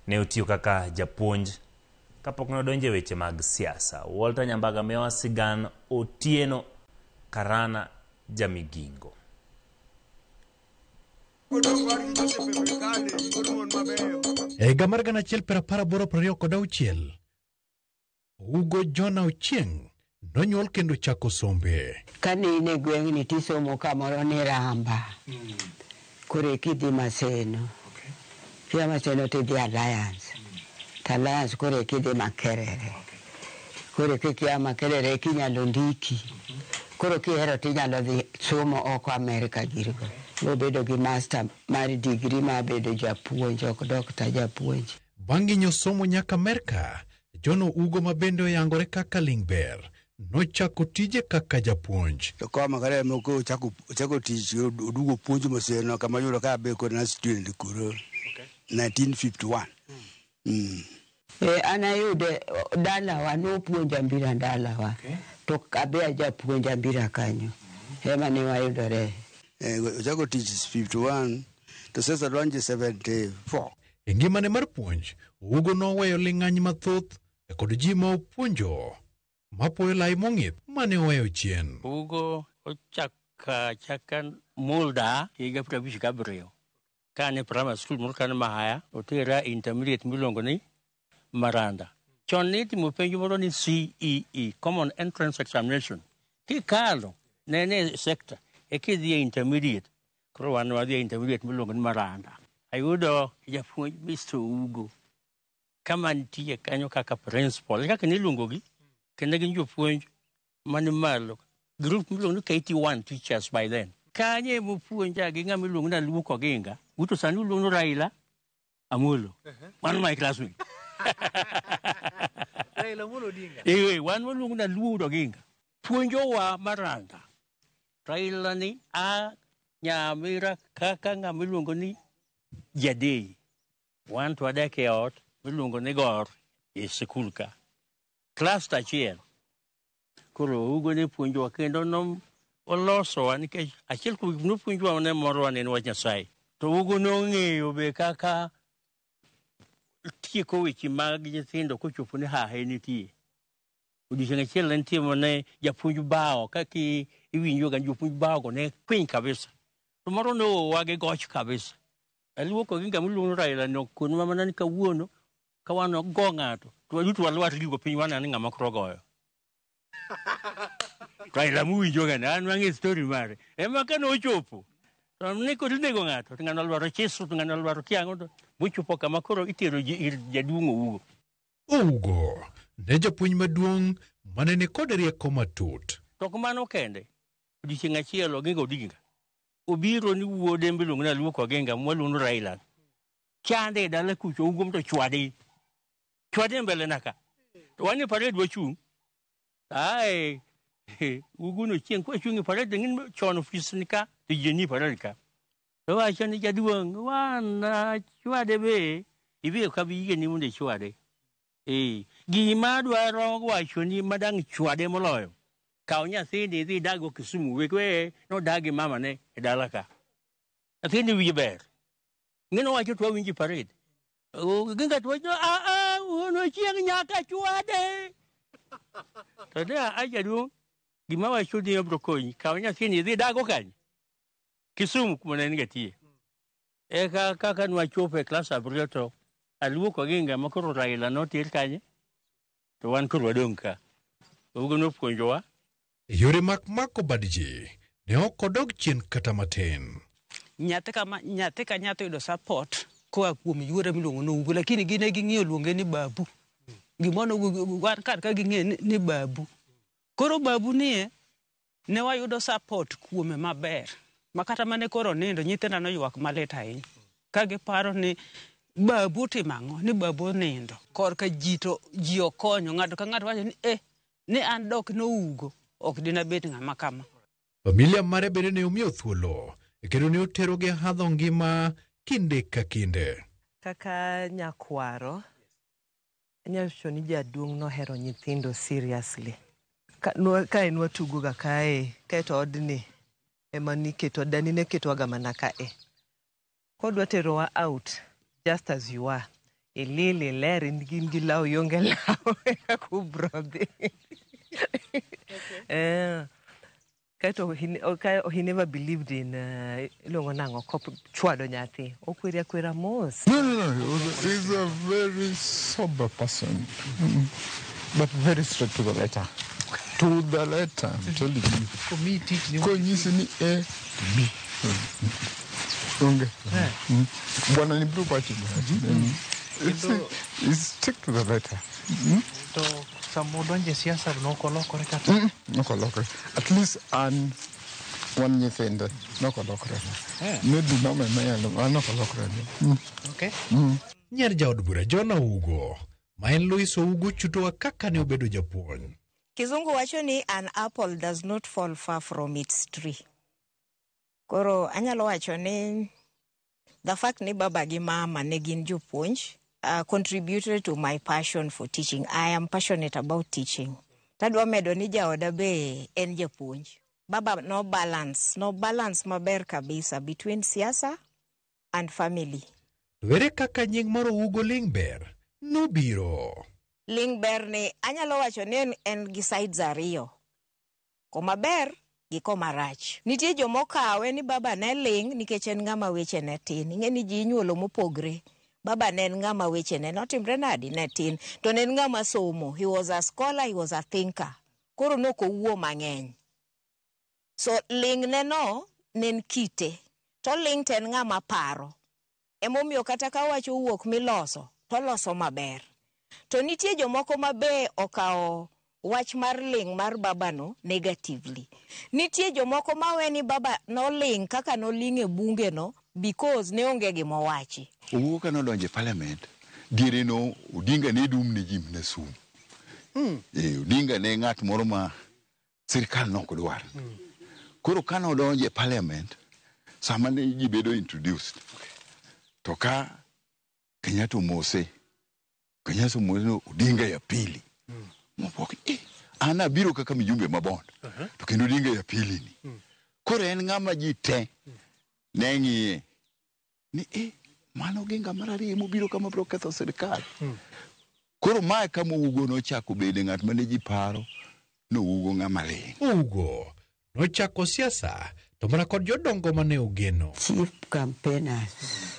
ne otiyo kaka japuonj kapok ne odonjo e weche mag siasa. Walter Nyambaga miyowa sigan Otieno Karana Jamigingo. E higa mar 1986, Ougo Jonah Ochieng' nonyuol kendo chako sombe. Kane in e gweng'ni tisomo kamoro ni Ramba. Koro kidhi Maseno. Kia Maseno tidhi Alliance. To Alliance koro kidhi Makerere. Koro kikia Makerere kinyalo ndiki. Koro kihero tinyalo dhi somo oko Amerika girgo. Nobedo gi master mar degree mar bedo japuonj, ok dokta japuonj. Bang' nginyo somo nyaka Amerka, John Ougo ma bende oyangore kaka Lingber nochako tije kaka japuonj. To koa Makerere moko ochako tich oduogo puonjo Maseno kama yudo ka abe kod na student kuro 1951. An ayude dalawa nopuonja mbira dalawa. To abe ajapuonja mbira kanyo. Ema ne wayudore. Ochako tich 51 to sasa donjo 74. E ngimane mar puonj, Ougo noweyo ling'any mathoth kod ji ma opuonjo mapoyo lai mong'ith mane oweyo chien. Ougo ochaka Mulda higa 57 kane primary school moro kane Mahaya otera intermediate miluongo ni Maranda. Chon ne itimo penj moro ni CEE, Common Entrance Examination. Kikalo ne en e sector ekidhi e intermediate. Koro wan wadhi e intermediate miluongo ni Maranda. Ayudo japuonj Mr. Ougo kama nitie kanyo kaka principal, kaka niluongogi, kendo gin jopuonj mani malo. Group miluongo ni KT1 teachers by then. Kanye emopuonja gi ng'ama iluongo ni Aluok Oginga. Uto sani uluongo ni Raila Amolo. Mano my classmate. Raila Amolo Odinga. Eh, wan waluongo ni Aluor Oginga. Puonjowa maranga. Raila ni a Nyamira kaka ng'ama iluongo ni Jadei. Wan to wadak e ot miluongo ni Gor e sikul ka. Cluster achiel. Koro Ugo ne puonjowa kendo nom olosowa nikech achiel kuom gik nopuonjowa ne morowa ne en wach Nyasaye. To Ugo nong'eyo be kaka tieko weche mag nyithindo kochopo ni hahe nitie. Odiochieng' achiel ne nitie mane japuonj bao kaka iwinjo ga jopuonj bao go ne kwiny kabisa. To moro ne owa gi goch kabisa. Aluoko gi ng'ama iluongo ni Raila no konwa mana ni kawuono ka wan go ng'ato to waduto walwar gigo piny waneno ni ng'ama koro goyo. Raila muwinjo ga ni an wang'e story mare. Ema kane ochopo to ne kod inego ng'ato to ng'ano olwaro chisu to ng'ano olwaro kiang'o to mochopo kama koro itero ji ir jaduong' Ougo. Ougo ne japuonj maduong' mane ni kod rieko matut. To ok mano kende, odiochieng' achiel Oginga Odinga obiro ni wuode miluongo ni Aluoko Oginga mwaluongo ni Raila chande e dala kucho Ougo to chwade. Chwade e mbele na ka. To wan e parade wachung'. Ae Ugo no chieng' kwachung' e parade ng'in chon ofis ni ka to ji ni e parade ka. To wacho ni jaduong' wana chwade be ibi ok abi yieni mondo ichwade. Eh, gima dwaro wacho ni madang' chwade moloyo. Kaw nyathini idhi idag go Kisumu wek weye nodag gi mamane e dala ka. Nyathini wiye ber. Ng'eno wacho to wawinjo e parade. Oginga to wacho a a wuon ochieng' nyaka chwade. To ne a jaduong' gima wacho ni obiro konyi. Kaw nyathini idhi idag go kanye? Kisumu kuma ne en ga tiye. Eka kaka nwachopo e klas abiriyo to Aluoko Oginga ma koro Raila noter kanye to wan koro wadong' ka. Ougo nopuonjowa. E yore mag mako bad ji, ne ok odog chien kata matin. Nyathi kama nyathi ka nyathi oyudo support koa kuom yuore miluongo ni Ougo, lakini gin e ging'iyo luonge ni babu. Gimono wan kar ka ging'e ni babu. Koro babu nie ne wayudo support kuome maber. Ma kata mane koro nindo nyithinda noywak malit ahinya. Ka giparo ni babu otimo ang'o, ni babu onindo. Korka ji to ji okonyo, ng'ato ka ng'ato wacho ni eh, ni an dok nougo, ok dinabed ng'ama kama. Familia mare bende ne omiyo thuolo kendo ne oterogi hadho ngima kinde ka kinde. Kaka nyakwaro, anyalo wacho ni jaduong' nohero nyithindo seriously. Ka, nwa, kae nwatugo ga kae, kaeto odni ema niketo, dani ne ketowaga mana kae. Kodwa terowa out, just as you are. Ilil, iler, in gi law, ionge law, kaka ubro dhi. Eh, kaeto he never believed in iluongo nang'o kop chwado nyathi. Okweri akwera mos. No. He's a very sober person, but very straight to the letter. To the letter, I'm telling you. Konyisi ni A to B. Onge. Bwana ni blue party. It's stick to the letter. To sama odonjo e siasa nok olokore kata? Nok olokore. At least an wan nyithinde nok olokore. Maybe mama ema nyalo, an ok olokore. Okay. Nyar jaod bura John Ougo, ma en Lois Ougo chutowa kaka ne obedo japuonj. Kizungu wacho ni an apple does not fall far from its tree. Koro anyalo wacho ni the fact ni baba gi mama ne gin jopuonj contributed to my passion for teaching. I am passionate about teaching. Tadwa medo ni jaoda be en japuonj. Baba no balance, no balance maber kabisa between siasa and family. To ere kaka nying mar Ougo Lingber nobiro? Lingber ni anyalo wacho ni en gi sides ariyo. Koma ber gi koma rach. Nitie jomokawe ni baba ne ling nikech en ng'ama weche ne tin. Ing'e ni ji inyuolo mopogre. Baba ne en ng'ama weche ne notimre nadi ne tin. To ne en ng'ama somo. He was a scholar, he was a thinker. Koro nok owuo mang'eny. So ling ne no ne en kite. To ling to en ng'ama paro. Emomiyo kata ka wach owuok miloso, toloso maber. To nitie jomoko ma be okawo wach mar ling' mar babano negatively. Nitie jomoko mawe ni baba noling' kaka noling' e bunge no because ne onge gima owachi. Owuo ka nodonjo e parliament, diere no Odinga ne dum ne ji mana sum. Odinga ne ng'at moro ma sirkal nok dwar. Koro ka nodonjo e parliament, sama ne ji bedo introduced, to ka Kenyatta omose, Kenyatta omose ni Odinga ya pili. Mopok, an abiro kaka mjumbe ma Bondo, to kendo Odinga ya pili ni. Koro en ng'ama ji te ne ng'iye ni mano Oginga mar ariyo mobiro kama biro ketho sirkal. Koro mae kama Ougo nochako bede ng'at mane ji paro ni Ougo ng'ama ling'. Ougo nochako siasa to mana kod jodongo mane ogeno. Chief campaigners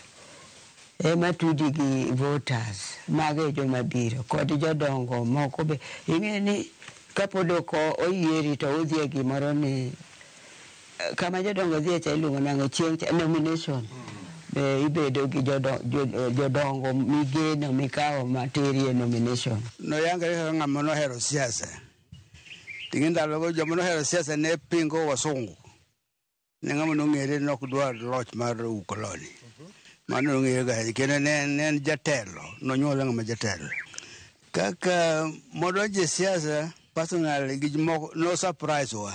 ema tudi gi voters mago e joma biro kod jodongo moko be. Ing'e ni kapod ok oyieri to udhi e gimoro ni kama jodongo dhiye cha iluongo nang'o chieng' cha nomination. Be ibedo gi jodongo migeno mikawo materi e nomination. Noyangre kaka ng'ama nohero siasa. Ting'e ndalogo joma nohero siasa ne pingo wasungu. Ne ng'ama nong'ere ni ok dwar loch mar ukoloni. Mano nong'ere ga ahinya kendo ne en jatelo, nonyuole ng'ama jatelo. Kaka modonjo e siasa personally gi moko no surprise wa.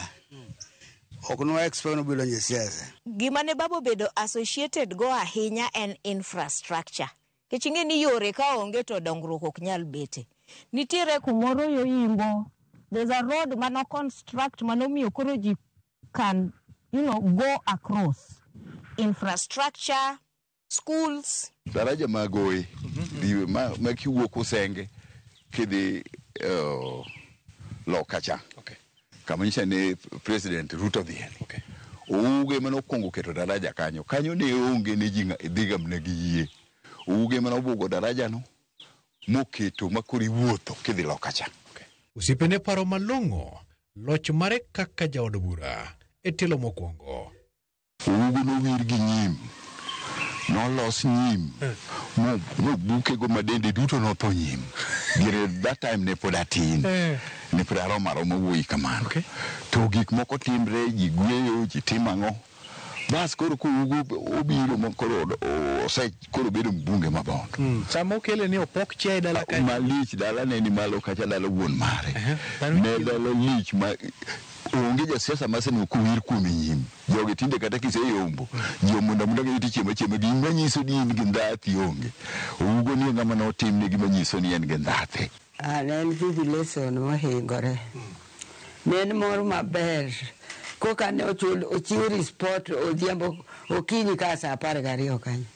Ok no expect no biro donjo e siasa. Gima ne baba obedo associated go ahinya en infrastructure. Nikech ing'e ni yore ka onge to dongruok ok nyal bete. Nitiere kumoro yo Imbo, there's a road mano construct manomiyo koro ji can, go across. Infrastructure, schools. Daraja ma Goe, diwe ma kiwuok Usenge kidhi loka cha. Kama nyicha ni President Ruto dhiye. Ouge mane okwongo keto daraja kanyo. Kanyo ne onge ne ji dhiga mana gi yie. Ouge mane obugo daraja no moketo ma koro iwuotho kidhi loka cha. Osiepene paro malong'o loch mare kaka jaod bura e tielo mokwongo. Ougo nowir gi nyim. Nolos nyim. Mobukego ma dende duto notho nyim. Diere that time ne pod atin. Ne pod aromo aroma wuoyi kamano. To gik moko timre, ji gweyo, ji timo ang'o. Bas koro kougo obiro ma koro ose koro bedo mbunge ma Bondo. Sama okele ni opok chiaye dala kae. Malich dala ne ni malo kacha dala wuon mare. Ne dala lich ma onge jasiasa ma seno kowir kuome nyim. Jogi tinde kata kiseyombo, ji omondo amonda gi tichiemo achiema, gima nyiso ni in gi ndhathi onge. Ougo ni ng'ama notimne gima nyiso ni en gi ndhathe. Ne en jubilation mohingore. Ne en mor maber. Koka ne ochiw report odhiambo okinyi ka saa 12 kanyo.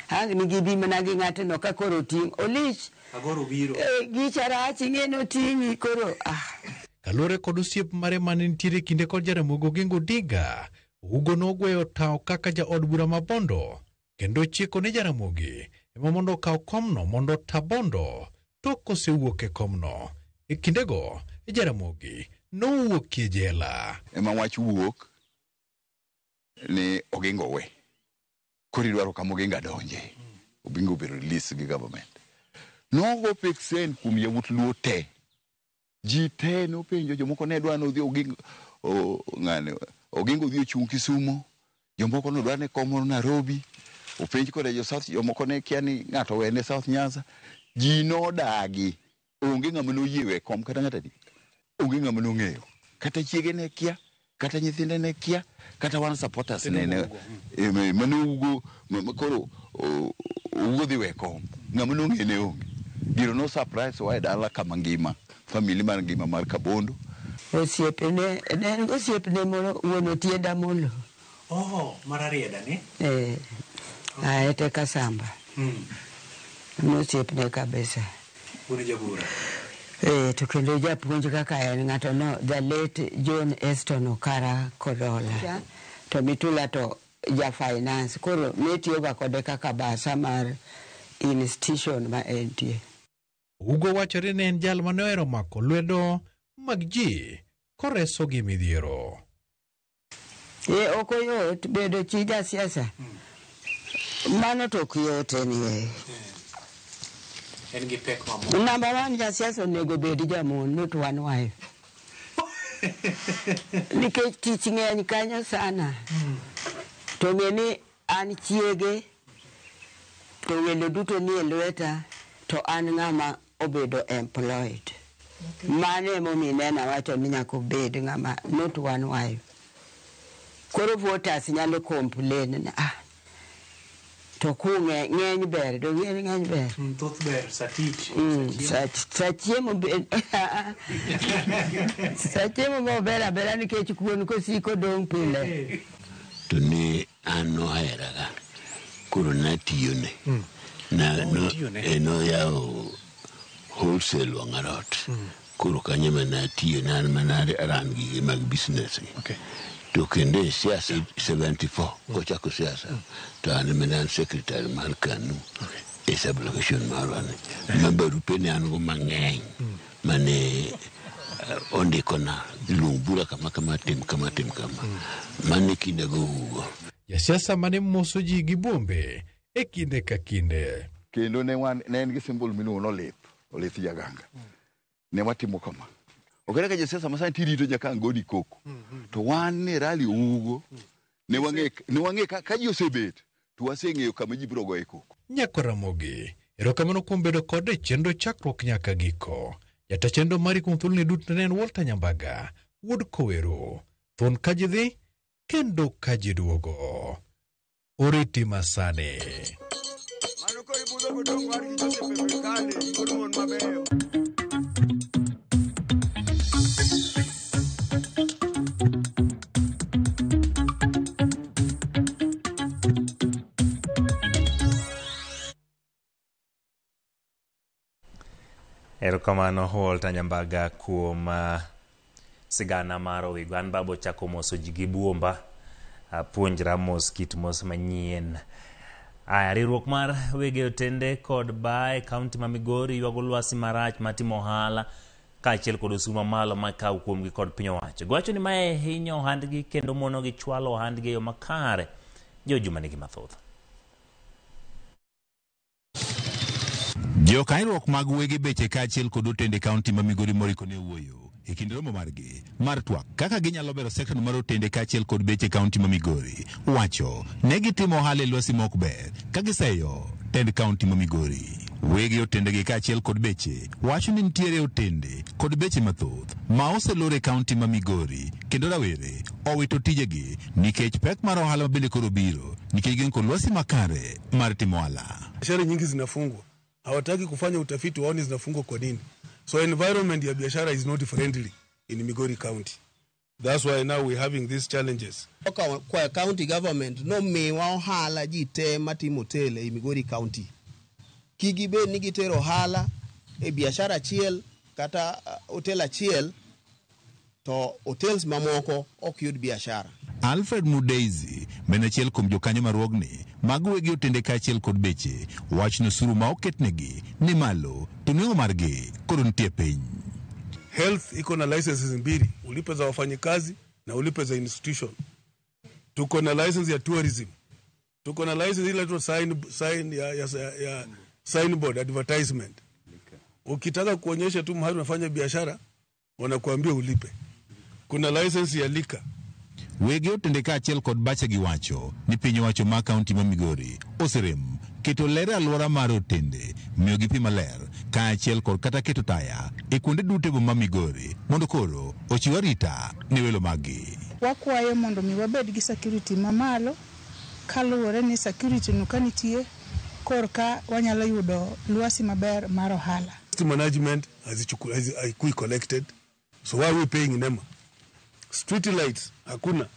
Ang' ni gibi mana gi ng'atno ka koro oting'. Olich. Agoro biro. Gicha rach ing'e ni oting'i koro. Kaluwore kod osiep mare mane nitiere kinde kod Jaramogi Oginga Odinga, Ougo nogweyo tawo kaka jaod bura ma Bondo kendo chiko ni Jaramogi ema mondo okaw komno mondo ota Bondo tok osewuok e komno. E kindego, Jaramogi nowuok e jela. Ema wach wuok ni Oginga owe. Koro idwaro kama Oginga donje. Oginga obedo release gi government. Nogo peksen kuom yawuot Luo te. Ji te nopenjo jomoko ne dwa ni odhi Oginga, ng'ane, Oginga odhi ochung' Kisumo, jomoko ne dwa ni kom moro Nairobi, openj kode jo South, jomoko ne kia ni ng'ato owene South Nyanza. Ji nodagi. Onge ng'ama noyie we kom kata ng'ato adi. Onge ng'ama nong'eyo. Kata chiege ne kia, kata nyithinde ne kia, kata wan supporters ne ne, mane Ougo, koro, Ougo dhi we kom. Ng'ama nong'e ne onge. Gino no surprise wa e dala kama ngima, family mar ngima mar Kabondo. Osiepne, ne en osiepne moro wuon Otienda Molo. Oh, mar Arieda ni? Aete Kasamba. Nosiepne kabisa. Wuon jabura. To kendo japuonj kaka en ng'ato no, the late John Eston Okara Kodola. To Mitula to ja finance. Koro ne tiyoga kode kaka basa mar institution ma entie. Ougo wachore ni en jal mane ohero mako lwedo mag ji koresogi midhiero. Ok oyot bedo chi jasiasa. Mano to ok yot anyway. En gi pek mamoko. Number one, jasiasa onego bed jamon, not one wife. Nikech tich ng'eny kanyo sana. To ng'e ni an chiege, to welo duto nie lweta, to an ng'ama obedo employed. Mano emomiyo nene awacho ni nyaka obed ng'ama not one wife. Koro voters nyalo complain ni ah, to ku ng'eny ber, to ng'eny ber. Thoth ber sa tich. Sa chiemo sa chiemo bo ber abera nikech kuon kosiko dong' pile. To ne an noheraga, koro natiyone. Noyawo wholesale wang'arot. Koro kanyo ema natiyone, an mana aran gige mag business gi. To kendo e siasa 74 kochako siasa to an ema ne an secretary mar KANU e sub-location marwa ni. Ma barupe ne an go mang'eny mane ondikona luong bura kama kama, tim kama, tim kama. Mano e kinda go Ugo. Jasiasa mane moso ji gi buombe e kinde ka kinde. Kendo ne wan ne en gi symbol miluongo ni olith, olith jaganga. Ne watimo kama. Ok kaka josiasa masani tirito nyaka ang' goni koko. To wan ne rally Ugo, ne wang'e ka ji osebet, to waseng'eyo kama ji biro goye koko. Nyako Ramogi, erokamano kuom bedo kode e chenro chakruok nyaka giko. Jata chenro mari kuom thuoloni duto ne en Walter Nyambaga, wuod Kowero. Thuon ka ji dhi, kendo ka ji duogo. Oriti masani. Mano koro ibudho godong' war gi Joseph e Kale, wuod mon mabeyo. Erokamano Walter Nyambaga kuom sigana mar Owigo. An babo chako moso ji gi buomba, apuonjra mos kit mos manyien. Aya, riwruok mar wege otende kod baa e kaunti ma Migori ywago lwasi marach matimo ohala kaachiel kod osuru mamalo makaw kuomgi kod piny owacho. Giwacho ni mae hinyo ohandgi kendo monogi chwalo ohandgi e yo makare. Jo juma nigi mathoth. Jokanyo mag wege beche kaachiel kod otende kaunti ma Migori Moriko ne owuoyo e kind romo margi mar twak kaka ginyalo bero sekta mar otende kaachiel kod beche kaunti ma Migori. Wacho ne gitimo ohala e lwasi mok ber ka giseyo tend kaunti ma Migori. Wege otendegi kaachiel kod beche wacho ni nitiere otende kod beche mathoth ma oselor e kaunti ma Migori kendo rawere owito tijegi nikech pek mar ohala mabende koro biro nikech gin kod lwasi makare mar timo ohala. Biashara nyingi zinafungwa, hawataki kufanya utafiti waone zinafungwa kwa nini. So environment ya biashara is not friendly in Migori County. That's why now we're having these challenges. Kwa county government no miwa ohala ji te matimo hotel e Migori County. Kik ibed ni gitero ohala e biashara achiel kata hotel achiel to hotels mamoko ok yud biashara. Alfred Mudeizi, men achiel kuom jokanyo mar riwruogni mag wegi otende kaachiel kod beche, wach ni osuru ma oketnegi ni malo to nengo margi koro nitie piny. Health iko na licenses mbili, ulipe za wafanyikazi na ulipe za institution. Tuko na license ya tourism. Tuko na license ile tu sign ya signboard advertisement. Ukitaka kuonyesha tu mahali unafanya biashara, wanakuambia ulipe. Kuna license ya liquor. Wege otende kaachiel kod bache giwacho ni piny owacho ma kaunti ma Migori oserem keto ler e alwora mar otende, miyogi pi maler kaachiel kod kata keto taya e kuonde duto e boma ma Migori mondo koro ochiw arita ne welo maggi. Wakwayo mondo mi wabed gi security mamalo kaluwore ni security no kanitie korka wanyalo yudo lwasi maber mar ohala. Management haikui collected, so why are we paying NEMA? Street lights hakuna.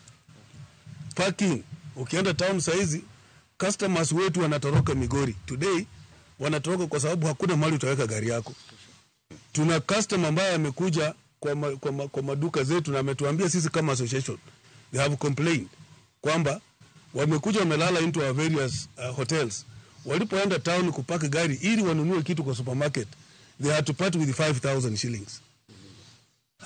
Parking, ukienda town saizi customers wetu wanatoroka Migori today, wanatoroka kwa sababu hakuna mahali utaweka gari yako. Tuna customer ambaye amekuja kwa maduka zetu na ametuambia sisi kama association, they have complained kwamba wamekuja wamelala into our various hotels. Walipoenda town kupaki gari ili wanunue kitu kwa supermarket, they had to part with 5,000 shillings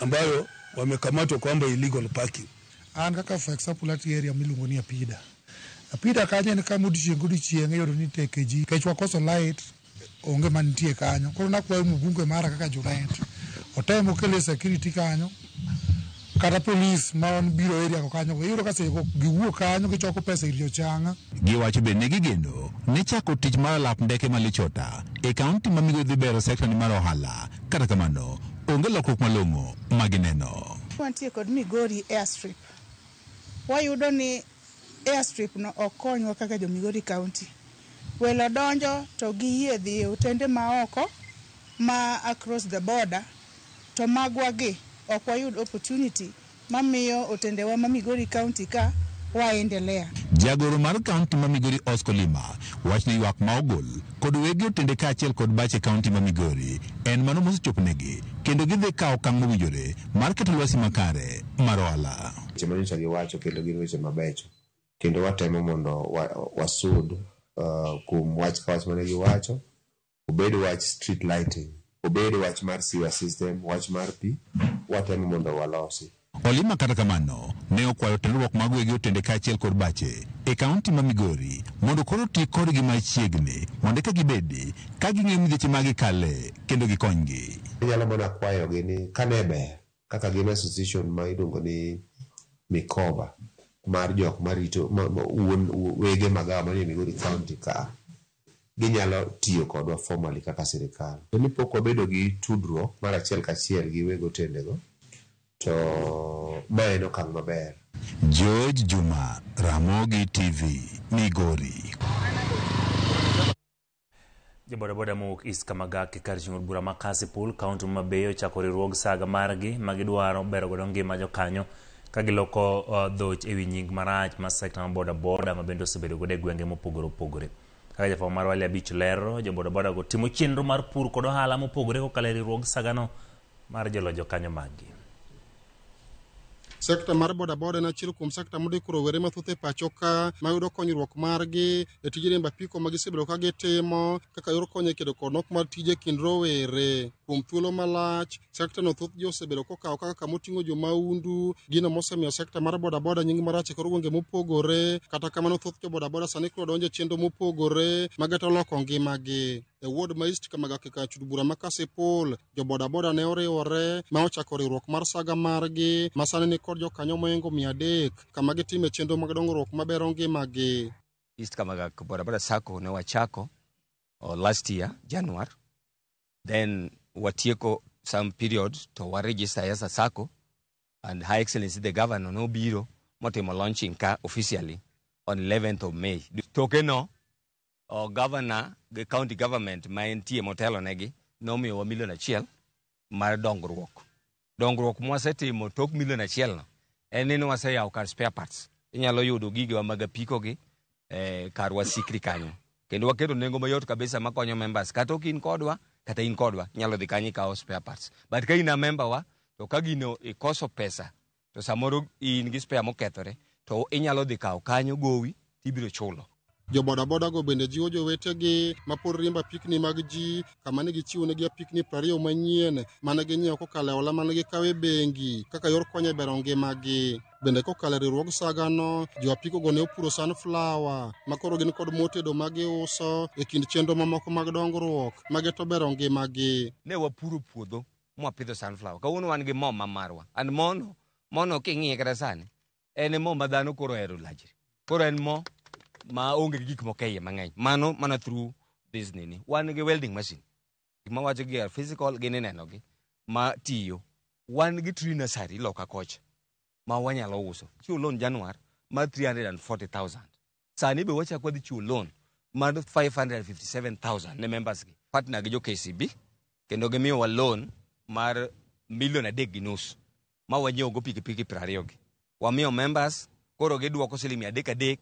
ambayo wamekamatwa kwamba illegal parking. An kaka for example at area miluongo ni Apida. Apida kanyo en kama odiochieng' godiochieng' iyudo ni teke ji nikech wakoso light onge mantie kanyo. Koro nakwayo mbunge mara kaka Junet otem okele security kanyo kata polis ma biro area ko kanyo iyudo ka seche giwuok kanyo gichoko pesa ir jochanga. Giwacho bende ni gigeno ni chako tich mar alap ndeke ma Lichota e kaunti ma Migori dhi bero sekta mar ohala. Kata kamano, onge lokruok malong'o ma gineno. Wantie kod Migori airstrip. Wayudo ni airstrip no ok konywa kaka jo Migori County. Welo donjo to giyie dhi e otende maoko ma across the border to magwa gi ok wayud opportunity mamiyo otendewa ma Migori County ka waendelea. Jagoro mar kaunti ma Migori Oscar Lima wach ni ywak ma ogol kod wegi otende kaachiel kod bache kaunti ma Migori en mano mosechopnegi kendo gidhi kawo okang' mowinjore mar keto lwasi makare mar ohala. Weche manyocha giwacho kendo gin weche mabecho kendo watemo mondo wasud kuom wach ka wach mane giwacho, obed wach street lighting, obed wach mar sewer system, wach mar pi, watemo mondo walosi. Olima kata kamano ne okwayo tenruok mag wegi otende kaachiel kod bache e kaunti ma Migori mondo koro ti kodgi machiegni mondo eka gibedi ka ging'eyo midhieche ma gikale kendo gikonygi. Anyalo mana kwayogi ni kane ber kaka gin association ma iluongo ni Mikoba mar jok marito wuon wege magawa manie Migori County ka ginyalo tiyo kodwa formally kaka sirikal. To ni pok wabedo gi tudruok mar achiel kachiel gi weg otendego to ma en okang' maber. George Juma, Ramogi TV, Migori. Jobodaboda mowuok East Kamagak kar chung' od bura ma Kasipul, kaunti ma Homa ochako riwruog saga margi ma gidwaro bero godo ngima jokanyo ka giloko dhoch ewi nying marach mar sekta mar bodaboda ma bende osebedo godo e gwenge mopogore opogore. Kaka jafwambo marwa Ali Abich lero, jobodaboda go timo chenro mar pur kod ohala mopogore kokalo e riwruog sagano mar jolo jokanyo maggi. Sekta mar bodaboda en achiel kuom sekta mondiko rowere mathoth e pacho ka mayudo konyruok margi e tij riembo apiko ma gisebedo ka gitimo kaka yor konyo e kedo kod nok mar tije e kind rowere. Kuom thuolo malach, sekta no thoth ji osebedo kokawo kaka kamoting'o jomaundu, gino mosemiyo sekta mar bodaboda nying marach e kor gwenge mopogore. Kata kamano thoth jo bodaboda sani koro donjo e chenro mopogore mageto loko ngimagi. E ward ma East Kamagak kar chud bura ma Kasipul, jo bodaboda ne oriwore ma ochako riwruok mar saga margi ma sani ni kod jokanyo mohingo 300 kama gitime chenro mag dongruok mabero ngimagi. East Kamagak Bodaboda Sacco ne wachako last year January, then watieko some period to wa register as a Sacco, and High Excellency the Governor nobiro motimo launching ka officially on 11th of May. Toke no governor gi county government ma entie motelo negi nomiyowa milion 1 mar dongruok. Dongruok mwasetimo tok milion 1 no en ni waseyawo kar spare parts. Inyalo yudo gigewa mag apiko gi karwa sikri kanyo. Kendo waketo nengo mayot kabisa makonyo members. Kata ok in kodwa, kata in kodwa, inyalo dhi kanyo ikawo spare parts. But ka in a member wa, to ka gino ikoso pesa, to samoro in gi spare mokethore, to inyalo dhi kawo kanyo gowi tibiro chulo. Jo bodaboda go bende jiwo jowetegi mapod riembo apikni mag ji kama ne gichiwo negi apikni 20 manyien mane ginyiewo kokalo e hola mane gikawo e bengi kaka yor konyo e bero ngimagi. Bende kokalo e riwruog sagano, jo apiko go ne opuro sunflower ma koro gin kod mo tedo ma giuso e kind chenro mamoko mag dongruok mageto bero ngimagi. Ne wapuro puodho mwapidho sunflower. Kawuono wan gi mo ma marwa. And mono king'iye kata sani, en mo ma dhano koro ohero lajri. Koro en mo ma onge gi gik moko e iye mang'eny. Mano mana through this nini. Wan gi welding machine. Gik ma wacho gi are physical gin ineno gi ma tiyo. Wan gi tree nursery loka kocha ma wanyalo uso. Chiwo loan January mar 340,000. Sani be wachako wadhi chiwo loan mar 557,000 ne members gi. Partner gi jo KCB kendo gimiyowa loan mar milion 3.5 ma wanyiewo go pikipiki 20 gi. Wamiyo members koro gidwoko siling 300 300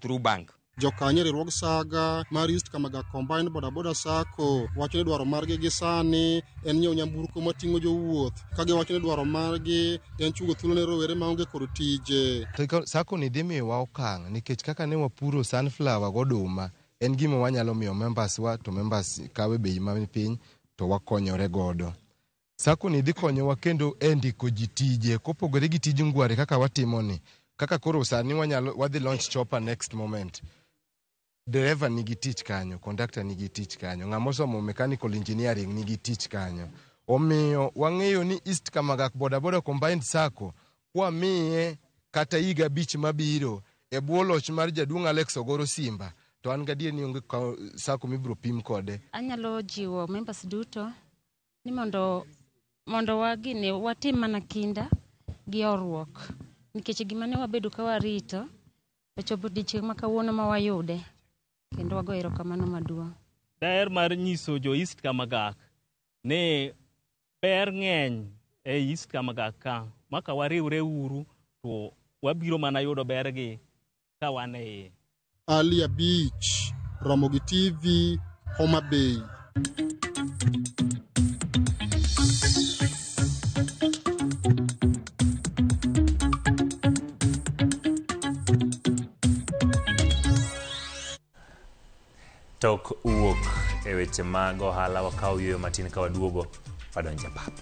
through bank. Jokanyo e riwruog saga mar East Kamagak Combined Bodaboda Sacco wacho ni dwaro margi gi sani en nyiewo nyamburko mating'o jowuoth ka giwacho ni dwaro margi en chungo thuolo ne rowere maonge kod tije. To Sacco ni dhi miyowa okang' nikech kaka ne wapuro sunflower goduma en gima wanyalo miyo members wa to members kawe bei mapiny to wakonyore godo. Sacco ni dhi konyowa kendo e ndiko ji tije kopogore gi tij ngware kaka watimo ni. Kaka koro sani wanyalo wadhi launch chopper next moment. Dereva nigi tich kanyo, kondakta nigi tich kanyo, ng'ama osomo mechanical engineering nigi tich kanyo. Omiyo wang'eyo ni East Kamagak Boda Boda Combined Sacco kwamiye kata higa 5 mabiro e bwo loch mar jaduong' Alex Ogoro Simba, to an gadier ni onge sacco mibiro pim kode. Anyalo jiwo members duto ni mondo wagine watim mana kinda gi horuok, nikech gima ne wabedo ka warito ochopo odiechieng' ma kawuono ma wayude, kendo wago erokamano maduong'. Daher mar nyiso jo East Kamagak ni ber ng'eny e East Kamagak ka, maka wariwre uru to wabiro mana yudo bergi ka wan e iye. Ali Abich, Ramogi TV, Homa Bay. Tok wuok e weche mag ohala wakaw yueyo matin ka waduogo wadonjo e pap.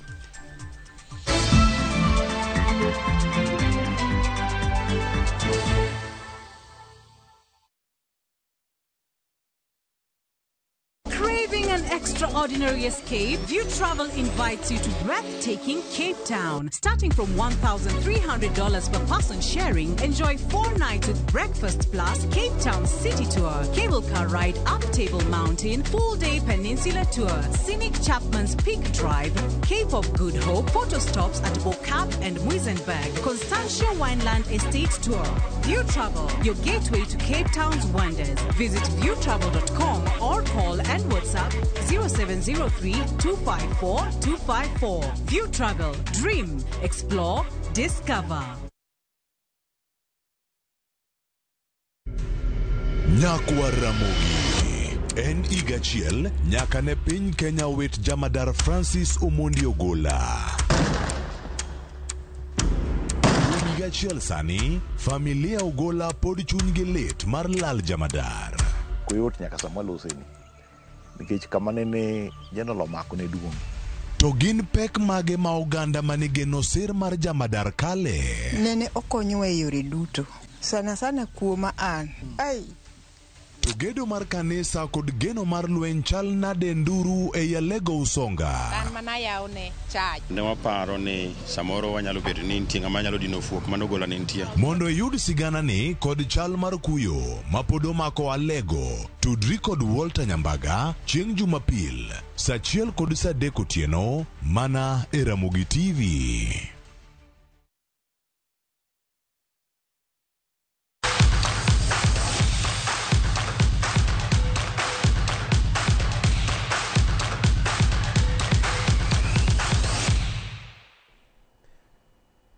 Craving an extraordinary escape? View Travel invites you to breathtaking Cape Town. Starting from $1,300 per person sharing, enjoy 4 nights with breakfast plus Cape Town City Tour, cable car ride up Table Mountain, full-day peninsula tour, scenic Chapman's Peak Drive, Cape of Good Hope, photo stops at Bo-Kaap and Muizenberg, Constantia Wineland Estate Tour. View Travel, your gateway to Cape Town's wonders. Visit viewtravel.com or call and WhatsApp 0703 254 254. View Travel. Dream, explore, discover. Nyakwa Ramogi. En higa achiel nyaka ne piny Kenya wit jamadar Francis Omondi Ogola. Kuom higa achiel sani, familia Ogola pod chunygi lit mar lal jamadar. Koyot nyaka sama waloseni. Nikech kama nene General omako ne duong'. To gin pek mage ma oganda manigeno sir mar jamadar kale? Nene okonyowa e yore duto. Sana sana kuoma an. Ai. To gedo mar kanisa kod geno mar lweny chal nade nduru e Alego Usonga? An mana yawne chaj. Ne waparo ni samoro wanyalo bedo ni nitie ng'ama nyalo dino fuok mano Ogola ne nitie. Mondo iyud siganani kod chal mar kuyo mapod omako Alego, tudri kod Walter Nyambaga chieng' Jumapil saa 1 kod saa 3 otieno mana e Ramogi TV.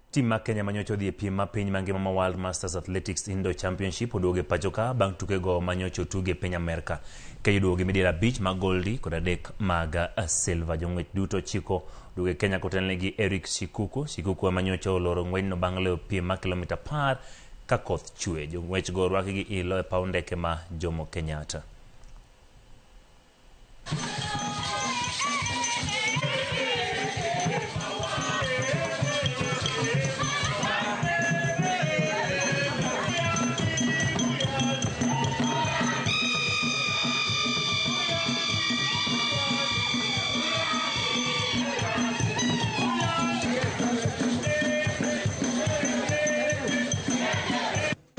Tim mar Kenya manyocha odhi e piem ma piny mangima ma World Masters Athletics Indoor Championship oduogo e pacho ka bang' tukego manyocha otuge e piny Amerka. Kenya oduogo gi midila 5 mag goldi kod 3 mag silver. Jong'wech duto 9 oduogo e Kenya kotelnegi gi Eric Shikuku. Shikuku ema nyocha oloro ng'wechno bang' loyo piem mar kilomita 10 ka koth chwe. Jong'wech go orwaki gi ilo e paw ndeke ma Jomo Kenyatta.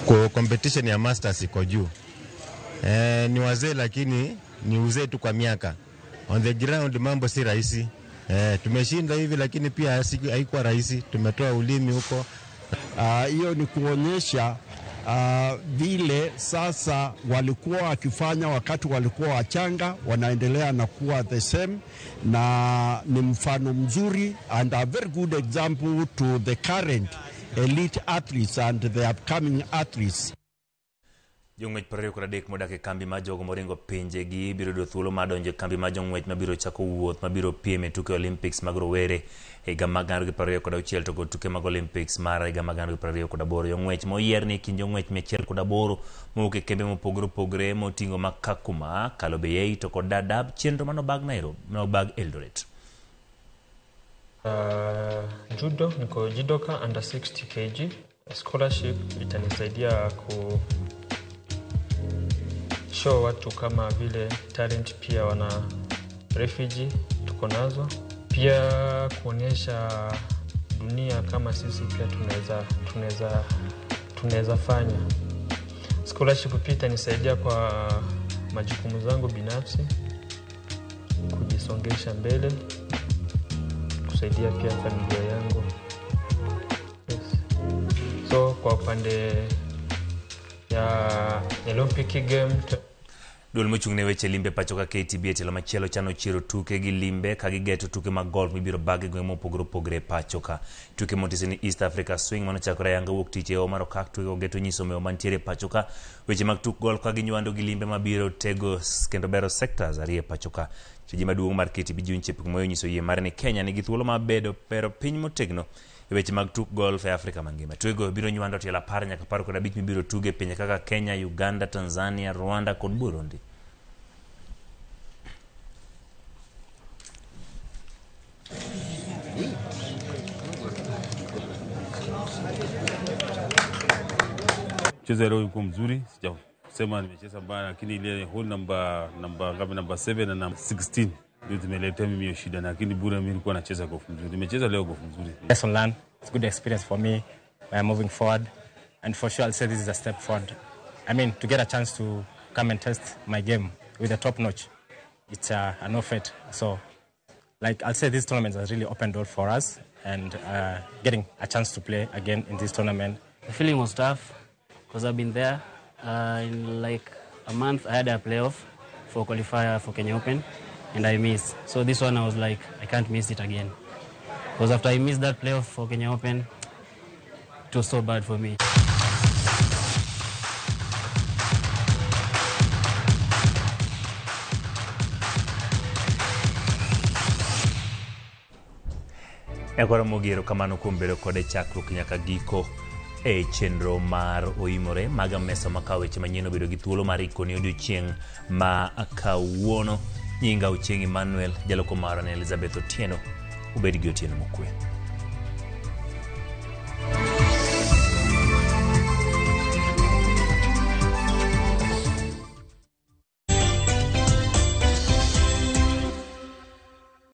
Kwa competition ya masters iko juu. Ni wazee lakini ni uzee tu kwa miaka. On the ground mambo si rahisi. Tumeshinda hivi lakini pia haikuwa rahisi. Tumetoa ulimi huko. Hiyo ni kuonyesha vile sasa walikuwa wakifanya wakati walikuwa wachanga, wanaendelea na kuwa the same, na ni mfano mzuri and a very good example to the current elite athletes and the upcoming athletes. Jong'wech 23 modak e kambi mar jogo moringo pinjegi biro yudo thuolo mar donjo e kambi mar jong'wech mabiro chako wuoth mabiro piem e tuke Olympics mag rowere higa mag 2026 to kod tuke mag Olympics mar higa mag 2028. Jong'wech moyier ni e kind jong'wech 108 mowuok e kembe mopogore opogore moting'o ma Kakuma, Kalobeyei to kod Dadaab, chenro manobag Nairobi, manobag Eldoret. Judo, niko judoka under 60 kg. Scholarship itanisaidia ku show watu kama vile talent pia wana refugee tuko nazo, pia kuonyesha dunia kama sisi pia tunaweza fanya. Scholarship pia itanisaidia kwa majukumu zangu binafsi, kujisongesha mbele, kusaidia pia familia yangu. Yes. So kwa upande ya Olympic game. Duol mochung' ne weche limbe pacho ka KTB e tielo machielo chano chiero tuke gi limbe ka gigeto tuke mag golf mibiro bag e gwenge mopogore opogore e pacho ka. Tuke motisi ni East Africa Swing manochakore ayanga wuok tich e Omar Okak tuke go geto nyiso mewo mantiere e pacho ka. Weche mag tuk golf ka ginywando gi limbe mabiro tego kendo bero sectors ariyo e pacho ka. Tije maduong' mar KTB June Chepkemoi onyiso yie mare ni Kenya nigi thuolo mar bedo pero piny motegno e weche mag tuk golf e Afrika mangima. Tugo biro nywando tielo 10 nyaka 15 mibiro tuge pinje kaka Kenya, Uganda, Tanzania, Rwanda kod Burundi. Mchezo leo ulikuwa mzuri, sijasema nimecheza mbaya, lakini ile hole number 7 na number 16 ndio zimeletea mimi hiyo shida, lakini bure mimi nilikuwa nacheza golf mzuri. Nimecheza leo golf mzuri. Lesson learned. It's a good experience for me. I am moving forward, and for sure I'll say this is a step forward. I mean, to get a chance to come and test my game with a top notch, it's an effort. So, like I'll say, this tournament has really opened door for us, and getting a chance to play again in this tournament. The feeling was tough because I've been there in like a month. I had a playoff for qualifier for Kenya Open, and I missed. So this one I was like, I can't miss it again. Because after I missed that playoff for Kenya Open, it was so bad for me. Nyakwara Mogero kamano kuom bedo kode chakruok nyaka giko e chenro mar Oimore maga mesa makawo weche manyien obedo gi thuolo mar ikoni odiochieng' ma kawuono. Nyinga Ochieng' Emmanuel, jaloko mara ne Elizabeth Otieno. Ubed gi otieno mokwe.